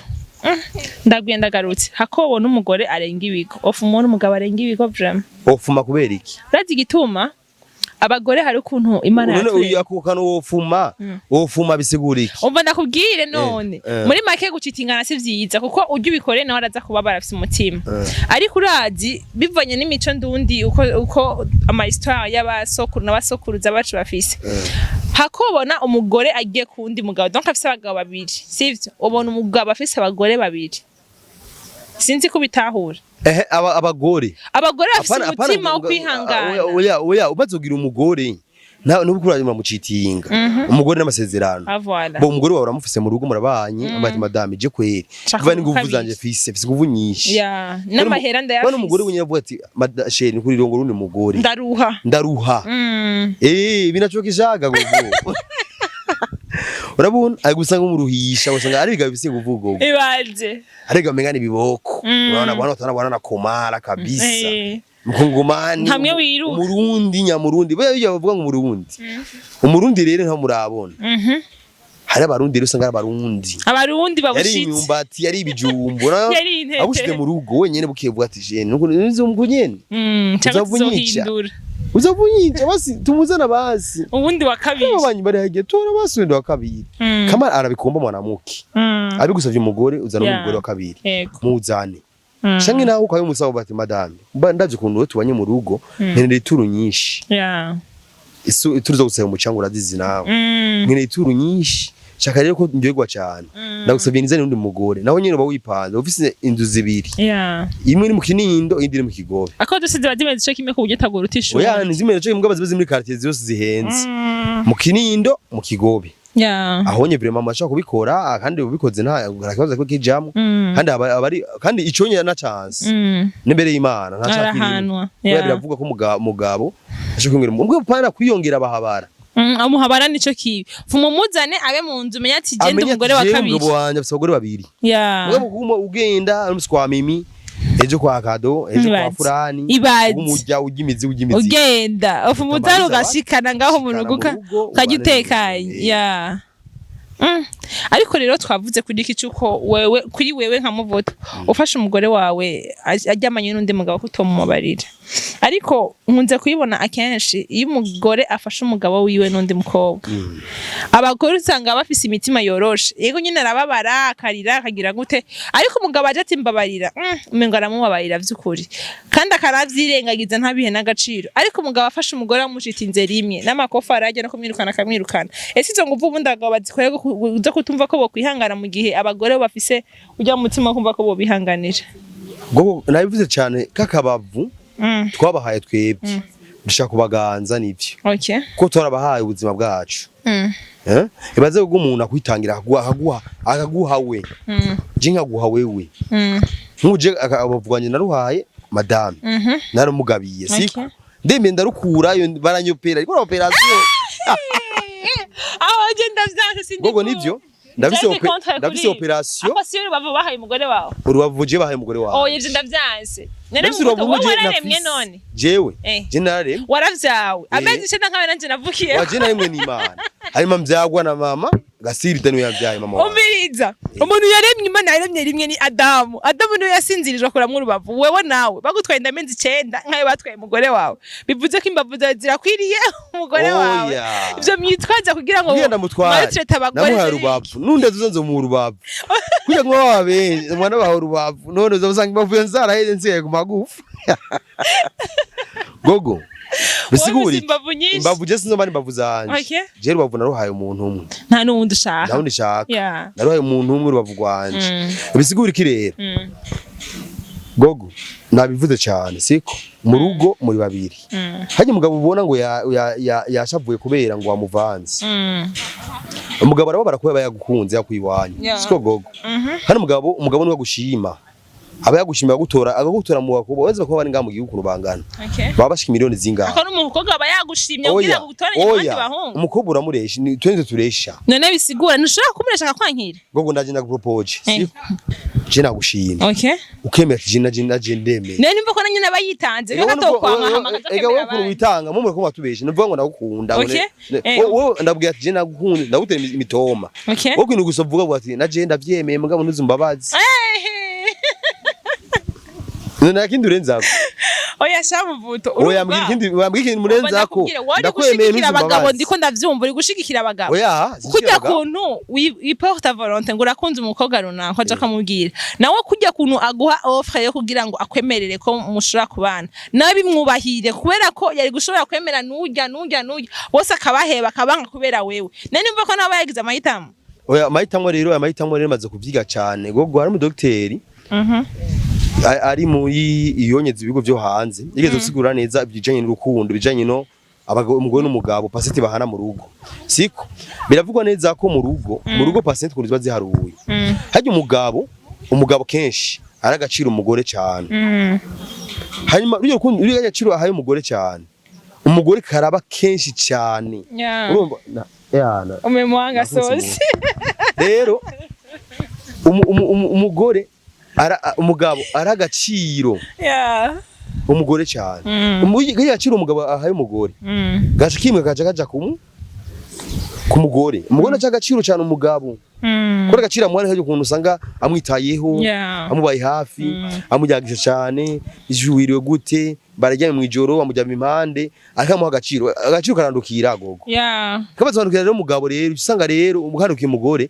Speaker 2: ndaguye ndagarutse, hakobona umugore arenga ibigo, ofu umuntu umugabo arenga ibigo vraiment.
Speaker 1: Ofuma kubera iki?
Speaker 2: Urazi igituma abagore hari ukuntu Imana
Speaker 1: None
Speaker 2: yaturemye.
Speaker 1: uyu ako kantu wofuma, wofuma bisigura iki?
Speaker 2: Umva ndakubwire none. Muri make gucitingana si vyiza, kuko ujya ubikore nawe araza kubabara, afise umutima. Ariko urazi bivanye n'imico ndundi, uko ama histoire y'abasokuru n'abasokuruza bacu bafise, hakobona umugore agiye ku wundi mugabo, donc afise abagabo babiri, sivyo? Ubona umugabo afise abagore babiri, sinzi ko bitahura.
Speaker 1: Ehe, abagore
Speaker 2: Abagore bafise
Speaker 1: Apana,
Speaker 2: umutima wo kwihangana.
Speaker 1: Oya, oya, umaze kugira umugore nta nubu kuri mucitinga umugore n'amasezerano.
Speaker 2: Ah, voilà.
Speaker 1: Bo umugore wawe uramufise mu rugo, murabanye, mm. Ati madame je kweri
Speaker 2: Nshaka
Speaker 1: kuva n'inguvu
Speaker 2: kabiri.
Speaker 1: zanje fise inguvu nyinshi.
Speaker 2: Ya, n'amahera
Speaker 1: Bano
Speaker 2: ndayafise.
Speaker 1: umugore wenyine avuga ati: "Chéri, kuri rongo rundi mugore
Speaker 2: Ndaruha.
Speaker 1: Ndaruha." Binachokishaga gogo, urabona ari gusanga umuruhisha, usanga ari bigabo bifise inguvu gogo.
Speaker 2: Ibaze.
Speaker 1: Ariko amenga ni ibiboko. Urabona bwana utana bwana na komara kabisa. Mkongomani.
Speaker 2: Hamwe wiruka.
Speaker 1: Umurundi nyamurundi baya bijya bavuga ngo umurundi, umurundi rero nta murabona. Hari abarundi rero usanga ari abarundi.
Speaker 2: Abarundi
Speaker 1: Yari
Speaker 2: babushitse.
Speaker 1: imyumbati, yari ibijumbu
Speaker 2: Yari intete.
Speaker 1: Abushyize mu rugo wenyene, bukiye buvuga ati: "Jene nuko nizumva nyene."
Speaker 2: Cyangwa
Speaker 1: Uzovunyica.
Speaker 2: tuzohindura.
Speaker 1: Uzovunyica basi, tumuzana basi.
Speaker 2: Ubundi wa kabiri.
Speaker 1: Abanyi bari hagiye tora basi undi wa kabiri. Kama arabikomba mwanamuke, abigusavye umugore, uzana umugore wa kabiri. Muzane. Canke nawe ukabimusaba bati: "Madame, mba ndavye ukuntu wewe tubanye mu rugo, nkenera ituru nyinshi." Ituru zo gusaba umucanga urazizi nawe. "Nkenera ituru nyinshi, shaka rero ko ndyoherwa cyane, ndagusabye nizane undi mugore." Nawe nyene uba wipanze ufise inzu zibiri, imwe iri mu Kinindo, indi iri mu Kigobe.
Speaker 2: Ako dose ziba zimeze ico kimwe ku buryo utagora utishoboye.
Speaker 1: Oya, ntizimeze co kimwe, ziba ziri muri quartier zose zihenze, mu Kinindo, mu Kigobe. Aho nye vraiment mashaka kubikora, kandi ubikoze nta kibazo ko kijamwo. Kandi abari kandi ico nye na chance n'imbere y'Imana nta cakirimo.
Speaker 2: Arahanwa.
Speaker 1: Kubera biravuga ko mugabo ashaka kwiyongera umwe, pana kwiyongera bahabara.
Speaker 2: Amuhabara nico kibi. Fuma umuzane abe mu nzu, umenye ati genda
Speaker 1: Amenye ati,
Speaker 2: umugore wa
Speaker 1: "Jewe
Speaker 2: kabiri.
Speaker 1: umugabo wanje afise abagore babiri." Mugabo kuma ugenda umunsi kwa Mimi, ejo kwa Kado, ejo kwa
Speaker 2: Ibaze.
Speaker 1: Furani,
Speaker 2: Ibaze.
Speaker 1: umurya urya imizi, urya imizi.
Speaker 2: Ugenda ufu umuzane
Speaker 1: Utamariza
Speaker 2: ugashikana ngaho mu
Speaker 1: shikana
Speaker 2: rugo
Speaker 1: mu rugo,
Speaker 2: ukajya
Speaker 1: ubane
Speaker 2: utekanye.
Speaker 1: neza.
Speaker 2: Ariko rero twavuze kuri iki cyuko wewe, kuri wewe nka Muvuto, ufashe umugore wawe aryamanye n'undi mugabo, kutomubabarira. Ariko nkunze kuyibona akenshi iyo umugore afashe umugabo wiwe n'undi mukobwa, abagore usanga bafise imitima yoroshe. Yego nyine arababara, akarira, akagira gute, ariko umugabo aje ati: "Mbabarira," umengo aramubabarira vy'ukuri, kandi akaravyirengagiza, ntabihe n'agaciro. Ariko umugabo afashe umugore amushitinze rimwe n'amakofa arajya no kumwirukana akamwirukana. Ese izo nguvu ubundi abagabo bazikore zo kutumva ko bokwihangana, mu gihe abagore bo bafise ujya mu mutima wo kumva ko bobihanganira?
Speaker 1: Gogo, nabivuze cyane kakabavu twabahaye twebwe dushaka kubaganza nivyo, ko twarabahaye ubuzima bwacu. Eh, ibaze ko umuntu akwitangira, akaguha we, je nkaguha wewe, nkuje abavuganye naruhaye madame, naramugabiye siko? Ndemeye ndarukurayo, baranyopera ariko operation.
Speaker 2: Aho je ndavyanse, sindi.
Speaker 1: Gogo, nivyo, ndafise
Speaker 2: Jewe contre
Speaker 1: ndafise
Speaker 2: kuri.
Speaker 1: operation.
Speaker 2: Ako si urubavu bahaye umugore wawe?
Speaker 1: Urubavu je bahaye umugore wawe.
Speaker 2: Oya, ivyo ndavyanse. None
Speaker 1: Ndafise
Speaker 2: Muvuto,
Speaker 1: urubavu
Speaker 2: wowe
Speaker 1: je
Speaker 2: wararemwe
Speaker 1: nafise.
Speaker 2: none?
Speaker 1: Jewe je nararemwe.
Speaker 2: Waravyawe amezi 9 nkawe nanje navukiye.
Speaker 1: Waje naremwe n'Imana, hanyuma mvyagwa na mama Gasirita, niwe yavyaye mama wawe.
Speaker 2: Umviriza, umuntu yaremye, Imana yaremye rimwe ni Adamu. Adamu niwe yasinzirijwe akuramwo urubavu. Wewe nawe bagutwaye inda amezi 9 nkayo batwaye umugore wawe, bivuze ko imbavu zawe zirakwiriye umugore wawe.
Speaker 1: Oya.
Speaker 2: Ivyo mwitwaza kugira ngo
Speaker 1: Kugira ndamutware
Speaker 2: maltraite abagore.
Speaker 1: Namuhaye urubavu, nundi azoza nzomuha urubavu kugira ngo babe umwana bahawe urubavu. None uzosanga imbavu nzaraheze, nsigaye ku magufa gogo, bisigura
Speaker 2: Wowe
Speaker 1: iki?
Speaker 2: imbavu nyinshi.
Speaker 1: Imbavu je sinzoba ari imbavu zanje. Je rubavu naruhaye umuntu umwe.
Speaker 2: Nta n'uwundi ushaka.
Speaker 1: Nta wundi nshaka. Naruhaye umuntu umwe urubavu rwanje. Bisigura iki rero? Gogo, nabivuze cyane siko? Mu rugo muri babiri, hajya umugabo ubona ngo yashavuye kubera ngo wamuvanze. Umugabo arababara kubera yagukunze yakwiwanyu. Siko gogo?
Speaker 2: Mhm.
Speaker 1: Hano umugabo niwe agushima. Aba yagushimiye, agutora, akagutora mu bakobwa bazi bakobwa bari ngaha mu gihugu ukuntu bangana. Baba bashika miliyoni zingahe?
Speaker 2: Ako n'umukobwa aba yagushimye kugira ngo utoranye mu bandi
Speaker 1: Oya,
Speaker 2: bahungu.
Speaker 1: Umukobwa uramuresha, twende turesha.
Speaker 2: None bisigura ntushobora kumuresha akakwankira?
Speaker 1: Gogo, ndaje ndagupropose.
Speaker 2: Eh.
Speaker 1: Siko je nagushimye, ukemera ati je naje, naje ndemeye.
Speaker 2: None nimba ko na nyine aba yitanze ko atokwanka hama akaza
Speaker 1: Ega
Speaker 2: kwemera
Speaker 1: wowe ukuntu
Speaker 2: abandi.
Speaker 1: witanga mumure ko matubeshe, nuvuga ngo ndagukunda ngo wowe ndabwira ati je nagukunda, ndagutera imitoma. Wowe ukintu gusa uvuga ngo ati naje ndavyemeye, mugabo ntuzumbabazi. None nta kindi urenzako?
Speaker 2: Oya sha Muvuto.
Speaker 1: Oya, mbwira ikindi, mbwira ikindi murenzako.
Speaker 2: Ndakwemeye,
Speaker 1: Ndakwemeye,
Speaker 2: abagabo
Speaker 1: ntuzumbabazi.
Speaker 2: Ndiko ndavyumva uri gushigikira abagabo.
Speaker 1: Oya.
Speaker 2: Kurya kuntu wiporta volonté ngo urakunze umukobwa runaka, aja akamubwira nawe, kurya kuntu aguha offre yo kugira ngo akwemerere ko mushobora kubana nawe, bimwubahire, kubera ko yari gushobora kwemera nurya, nurya, nurya bose, akabaheba, akabanga kubera wewe. None nimba ko nawe yagize amahitamo.
Speaker 1: Oya, amahitamo rero maze kuvyiga cane. Gogo, hari umudokiteri ari muri iyonyeza ibigo vyo hanze, yigeze gusigura neza ibijanye n'urukundo, ibijanye no abagabo, umugore n'umugabo, pourcent bahana mu rugo. Siko biravugwa neza ko mu rugo pourcent ukuntu ziba ziharuye. Harya umugabo kenshi ari agaciro umugore cyane. Hanyuma ruriya rukundo, ruriya agaciro ahaye umugore cyane, umugore karaba kenshi cyane. Urumva yana
Speaker 2: Umemwanga
Speaker 1: Nakunze.
Speaker 2: sosi.
Speaker 1: Rero umugore umugabo ara agaciro umugore cyane. Kariya gaciro umugabo ahaye umugore, gaca kimwe kaja kaja ku mugore. Umugore aca agaciro cyane umugabo, kubera agaciro amuha hari ukuntu usanga amwitayeho, amubaye hafi, amuryagisha cyane, ijwi wiriwe gute, bararyamye mu ijoro, amuryama impande, ariko amuha agaciro. Agaciro karandukira, gogo. Kamaze kwandukira rero umugabo, rero usanga rero umuhandukiye umugore.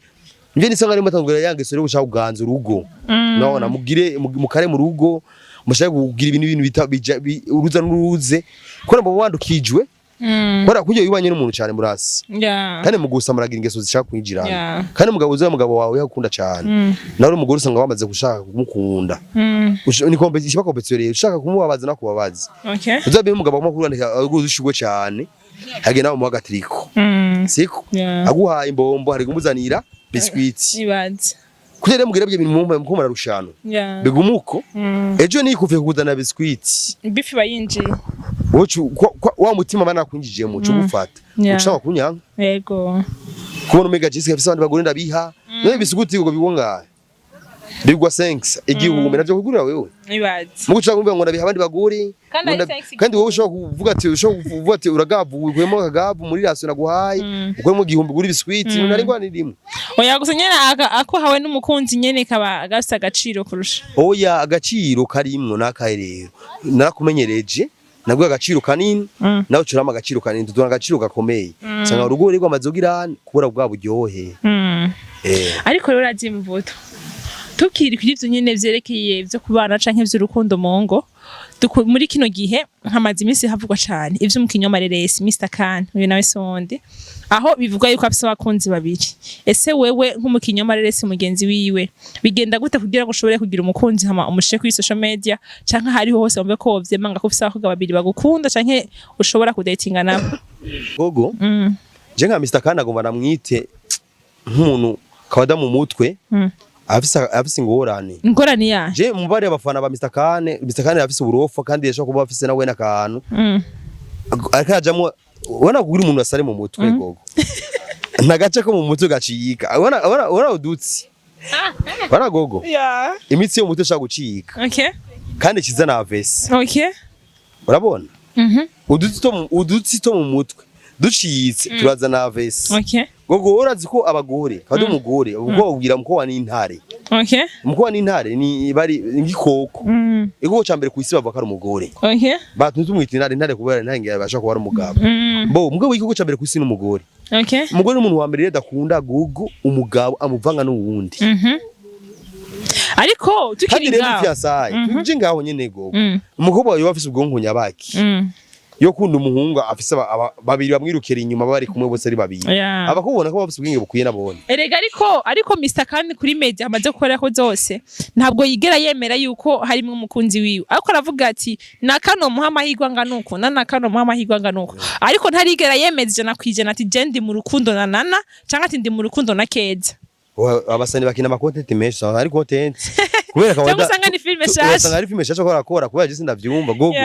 Speaker 1: Nivyo nisanga rero matangura yangeso rero gushaka kuganza urugo. Nabona mugire mukare mu rugo, mushaka kugira ibintu bita uruza n'uruze, kubera muba wandukijwe, kubera kurya wibanye n'umuntu cyane murasi. Kandi mu gusa muragira ingeso zishaka kwinjirana. Kandi umugabo uzi umugabo wawe yakunda cyane, nawe umugore usanga wamaze gushaka kumukunda. Ni compétition, iba compétition rero, ushaka kumubabaza no kubabaza. Uzabe umugabo amakuru aguze ushugwe cyane, hagenda nawe umuha agatiriko. Siko? Aguhaye imbombo, hari kumuzanira biscuit.
Speaker 2: Ibaze.
Speaker 1: Kugira rero mugira ibyo bintu mu murarushano. Bigumuko ejo nikuvuye kuzana biscuit.
Speaker 2: Bifi bayinjiye.
Speaker 1: Wowe wa mutima bana kwinjijemo uca ugufata. Ushaka kunyanga.
Speaker 2: Yego.
Speaker 1: Kubona umega Jessica afise abandi bagore ndabiha. None biscuit ngo bigwa ngahe? Bigwa 5 igihumbi, navyo kugurira wewe.
Speaker 2: Ibaze.
Speaker 1: Mu guca kumva ngo ndabiha abandi bagore.
Speaker 2: Kandi ari thanks.
Speaker 1: Kandi wowe ushobora kuvuga ati uragavu, ukuyemo akagavu muri ration naguhaye, ukuyemo igihumbi gura biscuit, none ari ngwana rimwe.
Speaker 2: Oya, gusa nyene ako hawe n'umukunzi nyene kaba gafise agaciro kurusha.
Speaker 1: Oya, agaciro karimwo nakahe rero? Narakumenyereje, naguha agaciro kanini, nawe ucurama agaciro kanini, tutubona agaciro gakomeye, usanga urugo rero rwamaze kugira kubura bwa buryohe.
Speaker 2: Ariko rero urazi Mvuto, tukiri kuri ivyo nyene vyerekeye vyo kubana canke vy'urukundo mu ngo, muri kino gihe hamaze iminsi havugwa cane ivy'umukinyi w'amareresi Mr Khan, uyu nawe sonde, aho bivugwa yuko afise abakunzi babiri. Ese wewe nk'umukinyi w'amareresi mugenzi wiwe, bigenda gute kugira ngo ushobore kugira umukunzi, hama umushire kuri social media canke ahariho hose, wumve ko wovyemanga ko ufise abakobwa babiri bagukunda canke ushobora kudatinga nabo?
Speaker 1: Gogo, je nka Mr Khan agomba namwite nk'umuntu kawada mu mutwe, afise ingorane.
Speaker 2: Ingorane yahe?
Speaker 1: Je mubare abafana ba Mr Khan, Mr Khan afise uburofa, kandi yashobora kuba afise nawe n'akantu ariko yajamwo. Ubona kugira umuntu asare mu mutwe, gogo, nagace ko mu mutwe gacika. Ubona udutsi, ubona, gogo, imitsi yo mu mutwe ishaka gucika. Kandi kiza na AVC. Urabona udutsi two mu mutwe ducitse turazana AVC. Gogo, urazi ko abagore kandi umugore ubwo ubwira muko n'intare. Umukowa n'intare ni bari igikoko. Igikoko ca mbere kw'isi bavuga ko ari umugore. Batumye tumwita intare, intare kubera intare ngira babasha kuba ari umugabo. Bo umugabo, igikoko ca mbere kw'isi ni umugore. Umugore ni umuntu wa mbere rero adakunda, gugu, umugabo amuvanga n'uwundi.
Speaker 2: Ariko
Speaker 1: Kandi
Speaker 2: tukiri
Speaker 1: rero
Speaker 2: ngaho.
Speaker 1: fiançailles, tuje ngaho nyene, gogo. Umukobwa wawe afise ubwonko nyabaki yo kunda umuhungu afise babiri bamwirukira inyuma, bari kumwe bose ari babiri? Abakubona ko bafise ubwenge bukwiye nabone.
Speaker 2: Erega ariko Mr Khan kuri media amaze gukora ko zose, ntabwo yigera yemera yuko harimo umukunzi wiwe, ariko aravuga ati nakano muha amahirwe angana uku na nakano muha amahirwe angana uku, ariko ntarigera yemeza 100% ati je ndi mu rukundo na Nana cyangwa ati ndi mu rukundo na Keza.
Speaker 1: Abasani bakina ama content menshi, usanga ari content. Kubera
Speaker 2: Cyangwa
Speaker 1: kawaida
Speaker 2: usanga ni filime
Speaker 1: usanga
Speaker 2: shasha.
Speaker 1: ari filime shasha ko arakora, kubera je sindavyumva, gogo.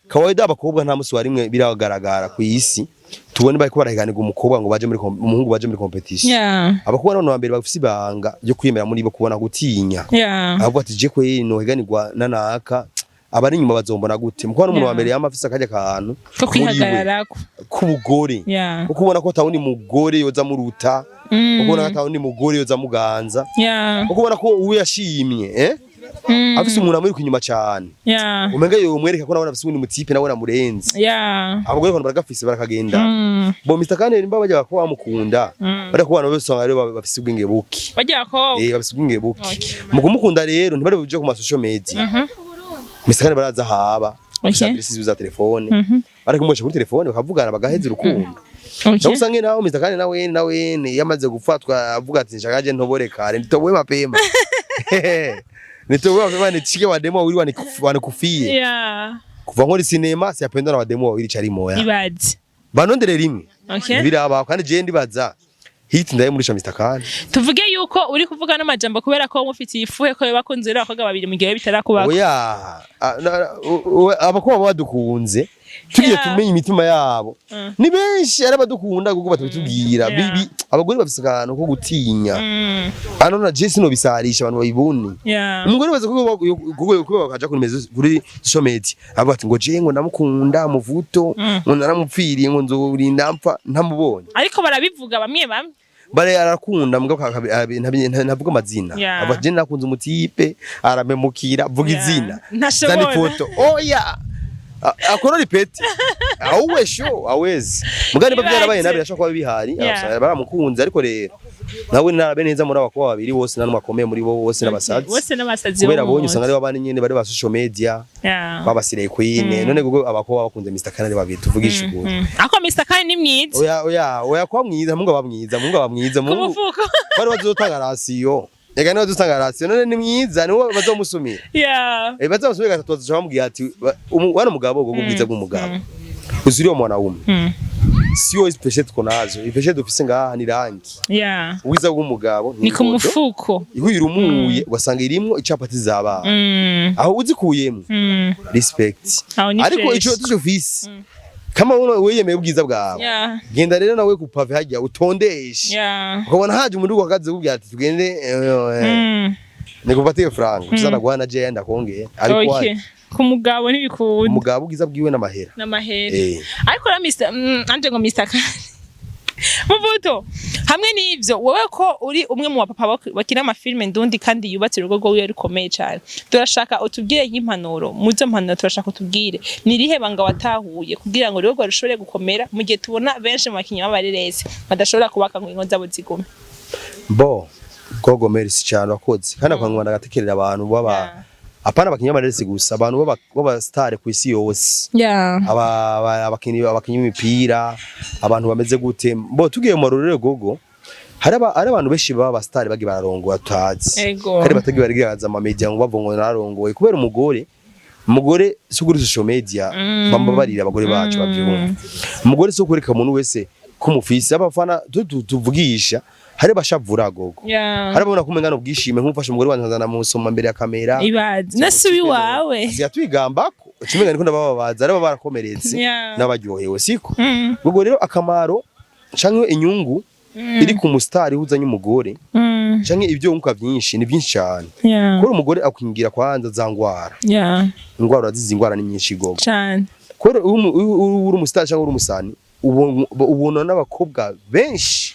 Speaker 1: Kawaida abakobwa nta musi wa rimwe biragaragara ku isi tubone bariko barahiganirwa umukobwa ngo baje muri umuhungu baje muri competition. Abakobwa none wa mbere bafise ibanga ryo kwiyemera muri bo, kubona gutinya. Avuga ati je kweri nohiganirwa nanaka, abari inyuma bazombona gute? Mukuba n'umuntu wa mbere yama afise akarya kantu
Speaker 2: ko
Speaker 1: muri we,
Speaker 2: kwihagararako.
Speaker 1: k'ubugore, kuko ubona ko atawundi mugore yoza muruta, kuko ubona ko atawundi mugore yoza muganza, kuko ubona ko uwo yashimye afise umuntu amuri inyuma cane, umenga yomwereka ko nawe afise uwundi mutipe nawe namurenze. Abagore abantu baragafise, barakagenda. Bo Mr Kane nimba bajya ko bamukunda, bari kubana bose usanga rero bafise ubwenge buke.
Speaker 2: Bajya ko
Speaker 1: Bafise ubwenge buke.
Speaker 2: Okay.
Speaker 1: Mu kumukunda rero ntibari buje ku ma social media. Mr Kane baraza haba adresse za telefone, bari kumuesha kuri telefone, bakavugana, bagaheza urukundo. Nawe usange nawe Mr Kane nawe yamaze gufatwa avuga ati nshaka je ntobore kare, nitoboe mapema, nitoboe mapema, nishike wademo wawili wanikufiye. Kuva nkora sinema siyapendwa na wademo wawili cari moya.
Speaker 2: Ibaze.
Speaker 1: Banondere rimwe. Ntibiraba, kandi je ndibaza hit ndayemurisha Mr Kane.
Speaker 2: Tuvuge yuko uri kuvuga n'amajambo kubera ko mufitiye ifuhe ko bakunze rero abakobwa babiri mu gihe bitarakubako.
Speaker 1: Oya, abakobwa baba badukunze tugiye tumenye imitima yabo. Ni benshi ari abadukunda kuko batabitubwira. Abagore bafise akantu ko gutinya. Ano na je sinobisarisha abantu babibone. Umugore baza kuko bakaja kuri kuri social media avuga ati ngo je ngo ndamukunda muvuto, ngo naramupfiriye, ngo nzorinda mpfa ntamubonye.
Speaker 2: Ariko barabivuga bamwe bamwe.
Speaker 1: Bare arakunda mbwa ntavuga amazina. Avuga je nakunze umutipe aramemukira, vuga izina.
Speaker 2: Ntashobora.
Speaker 1: Zana ifoto. Oya. Akora ripeti. Auwe sho awezi. Mugani
Speaker 2: Ibaze.
Speaker 1: bavyarabaye nabi birashobora kuba bihari. Baramukunze, ariko rero nawe narabe neza muri abakobwa babiri bose nta numwe akomeye muri bo bose n'abasazi.
Speaker 2: Bose n'abasazi.
Speaker 1: Kubera
Speaker 2: bo mu
Speaker 1: abonye usanga
Speaker 2: mutwe.
Speaker 1: ari babana nyene bari ba social media, babasireye queen. None kuko abakobwa bakunze Mr Kanari babiri, tuvugishe ukuri.
Speaker 2: Ako Mr Kane ni mwiza.
Speaker 1: Oya, oya, oya, kwa mwiza, Mungu aba mwiza, Mungu aba mwiza,
Speaker 2: Ku
Speaker 1: Mungu
Speaker 2: mufuko.
Speaker 1: bari bazotanga ration. Ega niwe bazotanga ration, none ni mwiza niwe bazomusumira. Bazomusumira gatatu bazoca bamubwira ati wana mugabo ubwo bwiza bw'umugabo. Uzuri wa mwanaume. Sio hizi peshe tuko nazo. Ipeshe dufise ngaha ni rangi. Ubwiza bw'umugabo
Speaker 2: Ni ku
Speaker 1: ingodo.
Speaker 2: mufuko.
Speaker 1: Ihu irumuye ugasanga irimwo icapati z'abana. Aho uzikuyemwo respect.
Speaker 2: Aho ni
Speaker 1: Ariko
Speaker 2: fresh.
Speaker 1: ico tuco kama uno wiyemeye ubwiza bwawe. Genda rero nawe ku pavé hajya utondeshe. Ukabona haje umuntu uhagaze kubwira ati tugende, nikupatiye franga tuzana guhana je yenda kongeye ariko
Speaker 2: Ku mugabo ntibikunda.
Speaker 1: Umugabo ubwiza bwiwe n'amahera.
Speaker 2: N'amahera. Ariko rero Mr anje ngo Mr Kane. Muvuto hamwe n'ivyo, wowe ko uri umwe mu bapapa bakina amafilme ndundi kandi yubatse urugo rwiwe rukomeye cyane, turashaka utubwire nk'impanuro. Mu zo mpanuro turashaka utubwire ni irihe banga watahuye kugira ngo urugo rwawe rushobore gukomera, mu gihe tubona benshi mu bakinyi b'abareresi badashobora kubaka ngo ingo zabo zigume.
Speaker 1: Bo gogo, merci cyane wakoze, kandi akantu ndagatekerera abantu baba apana abakinyi b'amareresi gusa, abantu baba star ku isi yose, abakinyi b'imipira, abantu bameze gute. Bo tugiye mu marorero gogo, hari abantu benshi baba aba star bagiye bararongora tutazi, kandi batagiye barigaragaza ama media ngo bavuga ngo nararongoye kubera umugore si kuri social media. Bambabarira abagore bacu bavyumva, umugore si ukwereka umuntu wese ko mufise abafana tuvugisha. Hari bashavura gogo, hari ababona ko umengana ubwishime nk'umufasha umugore wanje nkazana musoma mbere ya kamera.
Speaker 2: Ibaze nasubi wawe.
Speaker 1: Ziyatwigambako ucumenga niko ndabababaza, ari barakomeretse n'abaryohewe siko. Ubwo rero akamaro canke inyungu iri ku mustari uzanye umugore canke ibyo wunguka byinshi ni byinshi cyane, kubera umugore akwingira kwanza za ngwara. Ingwara urazizi, ingwara ni nyinshi gogo.
Speaker 2: Cane.
Speaker 1: Kubera uri umusitari cyangwa uri umusani, ubona n'abakobwa benshi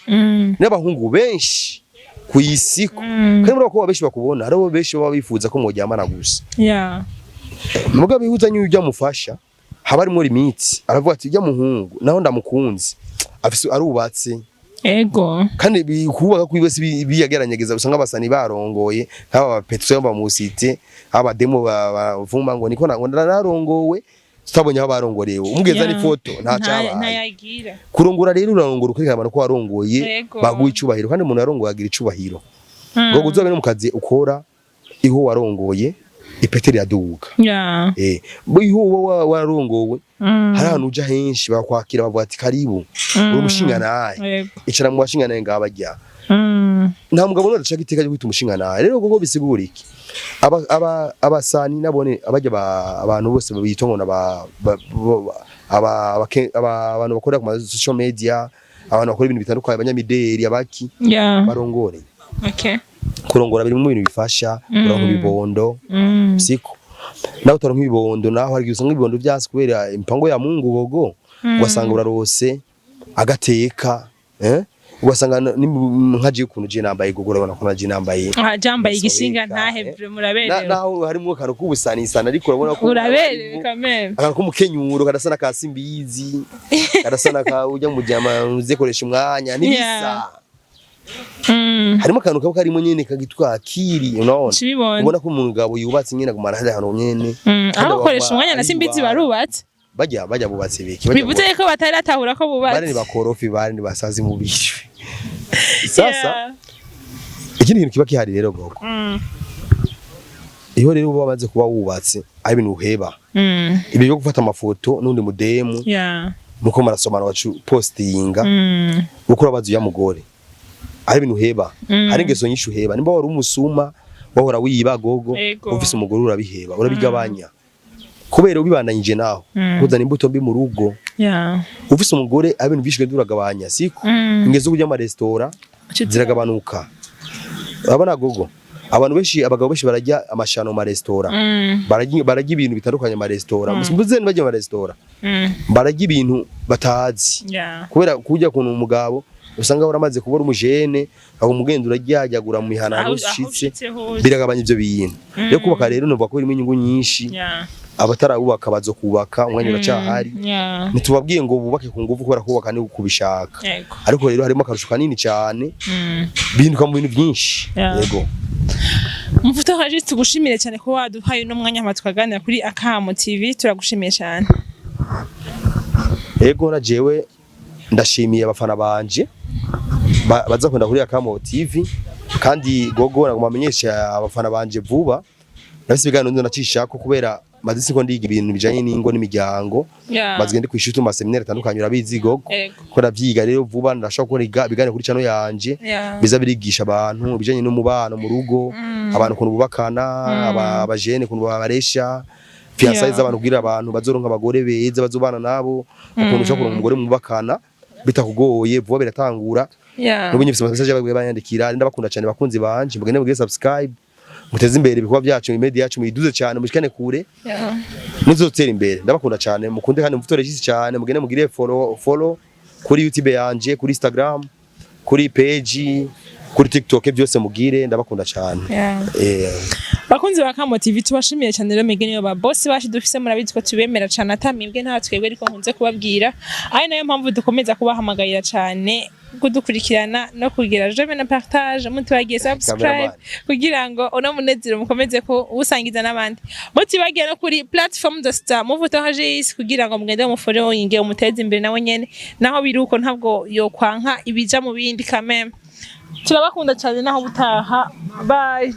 Speaker 1: n'abahungu benshi ku isi, kandi muri abakobwa benshi bakubona hariho benshi baba bifuza ko mworyamana gusa. Mugabo iyo uzanye ujya mufasha haba harimo limite, aravuga ati ujya muhungu naho ndamukunze afise arubatse. Kandi kubaka kwiwe si biyageranyegeza, usanga abasani barongoye nk'aba bapetro bamusite abademo bavuma ngo niko ngo nararongowe, tutabonye aho barongorewe umugeza n'ifoto nta cyabaye.
Speaker 2: Ntayagira.
Speaker 1: Kurongora rero urarongora ukerekana abantu ko warongoye, baguha icubahiro, kandi umuntu yarongoye agira icubahiro. Ngo uzobe no mu kazi ukora iho warongoye ipete riraduga. Iho uba warongowe, hari ahantu uja henshi bakwakira bavuga ati karibu, uri umushinga naye, icara mu bashinga naye ngaba bajya. Nta mugabo n'umwe adashaka iteka ryo kwita umushinga nawe. Rero gogo, bisigura iki? Aba aba abasani nabone abajya abantu bose bitwa ngo aba abantu bakorera ku ma social media, abantu bakora ibintu bitandukanye, abanyamideli, abaki, barongore. Kurongora biri mu bintu bifasha kuronka ibibondo, siko? Nawe utaronka ibibondo, naho hari igihe usanga ibibondo vyanse kubera impango ya Mungu gogo, ugasanga urarose agateka, eh, ugasanga nkaje ukuntu je nambaye gogo, urabona ko naje nambaye.
Speaker 2: Ah, jambaye igishinga
Speaker 1: Nsoheka,
Speaker 2: ntahe.
Speaker 1: eh.
Speaker 2: Muraberewe.
Speaker 1: Naho harimo akantu k'ubusanisana, ariko urabona ko
Speaker 2: Uraberewe kameme.
Speaker 1: akantu k'umukenyuro kadasa na ka simbizi, kadasa na ka ujya mu jama uze koresha umwanya ntibisa. Harimo akantu kaba karimo nyene kagitwa akiri, unaona?
Speaker 2: Kibibona.
Speaker 1: Ubona ko umugabo yubatse nyene agumana hari ahantu nyene.
Speaker 2: Aho
Speaker 1: Kandi
Speaker 2: gukoresha umwanya na simbizi barubatse.
Speaker 1: Bajya bubatse biki? Bajya
Speaker 2: Bivuze ko bataratahura ko
Speaker 1: bari
Speaker 2: bubatse.
Speaker 1: ni bakorofi, bari ni basazi mu bishwe sasa. Ikindi kintu kiba kihari rero gogo, iyo rero uba wamaze kuba wubatse, ari ibintu uheba, ibi byo gufata amafoto n'undi mudemu, muko murasomana, wacu postinga, uko urabaza uya mugore, ari ibintu uheba. Hari ingeso nyinshi uheba. Nimba wari umusuma, wahora wiba gogo, ufise umugore urabiheba, urabigabanya, kubera ubibandanyije naho kuzana imbuto mbi mu rugo. Ufise umugore, ari ibintu byinshi ugenda uragabanya, siko? Ingeso zo kurya amaresitora ziragabanuka. Urabona gogo, abantu benshi, abagabo benshi barajya amashano mu maresitora, barajya ibintu bitandukanye mu maresitora. Mbuze bajya mu maresitora, barajya ibintu batazi, kubera kurya kuntu umugabo usanga waramaze kubura umujene, aho umugenda uraryajyagura mu mihana
Speaker 2: Aho
Speaker 1: aho
Speaker 2: aho
Speaker 1: ushitse,
Speaker 2: ushitse hose.
Speaker 1: biragabanya ivyo bintu. Rero kubaka rero numva ko birimo inyungu nyinshi. Abatarabubaka bazokubaka, umwanya uracahari. Ntitubabwiye ngo bubake ku nguvu, kubera kubaka ni kubishaka. Ariko rero harimo akarusho kanini cyane, bihinduka mu bintu byinshi. Yego.
Speaker 2: Mvuto Regis, tugushimire cyane ko waduhaye uno mwanya hama tukaganira kuri Akamo TV. Turagushimiye cyane.
Speaker 1: Yego, na jewe ndashimiye abafana banje baza kunda kuri Akamo TV. Kandi gogo, nagomba amenyesha abafana banje, vuba nafise ibiganiro nzo nacishako, kubera maze ko ndiga ibintu bijanye n'ingo n'imiryango. Maze ngende kwishuri mu maseminaire atandukanye, urabizi gogo, ko ndavyiga. Rero vuba ndashobora gukora ibiganiro kuri channel yanje, biza birigisha abantu ibijanye n'umubano mu rugo, abantu ukuntu bubakana, abajene ukuntu babaresha, fiançailles z'abantu, kugira abantu bazoronka abagore beza bazobana nabo, ukuntu ushobora kuronka umugore mubakana bitakugoye. Vuba biratangura. N'ubu nyifise message y'abagore banyandikira. Ndabakunda cyane bakunzi banje, mugende mugire subscribe, muteze imbere ibikorwa byacu, media yacu muyiduze cyane, mushikane kure, muzotera imbere. Ndabakunda cyane, mukunde kandi mufutore cyane, mugende mugire follow, follow kuri YouTube yanje, kuri Instagram, kuri page, kuri TikTok, byose mugire. Ndabakunda cyane.
Speaker 2: Bakunzi ba Kamo TV, tubashimiye cyane. Rero mwebwe niyo ba boss bacu dufise, murabizi ko tubemera cyane, atamibwe nta twebwe, ariko nkunze kubabwira, ari nayo mpamvu dukomeza kubahamagarira cyane kudukurikirana no kugira j'aime na partage, mutibagiye subscribe,
Speaker 1: Cameraman.
Speaker 2: kugira ngo uno munezero mukomeze kuwusangiza n'abandi. Mutibagiye no kuri plateforme de star Muvuto Regis, kugira ngo mugende mufollowinge, umuteze imbere nawe nyene. Naho biruko ntabwo yokwanka ibija mu bindi kameme. Turabakunda cyane, naho butaha. Bye.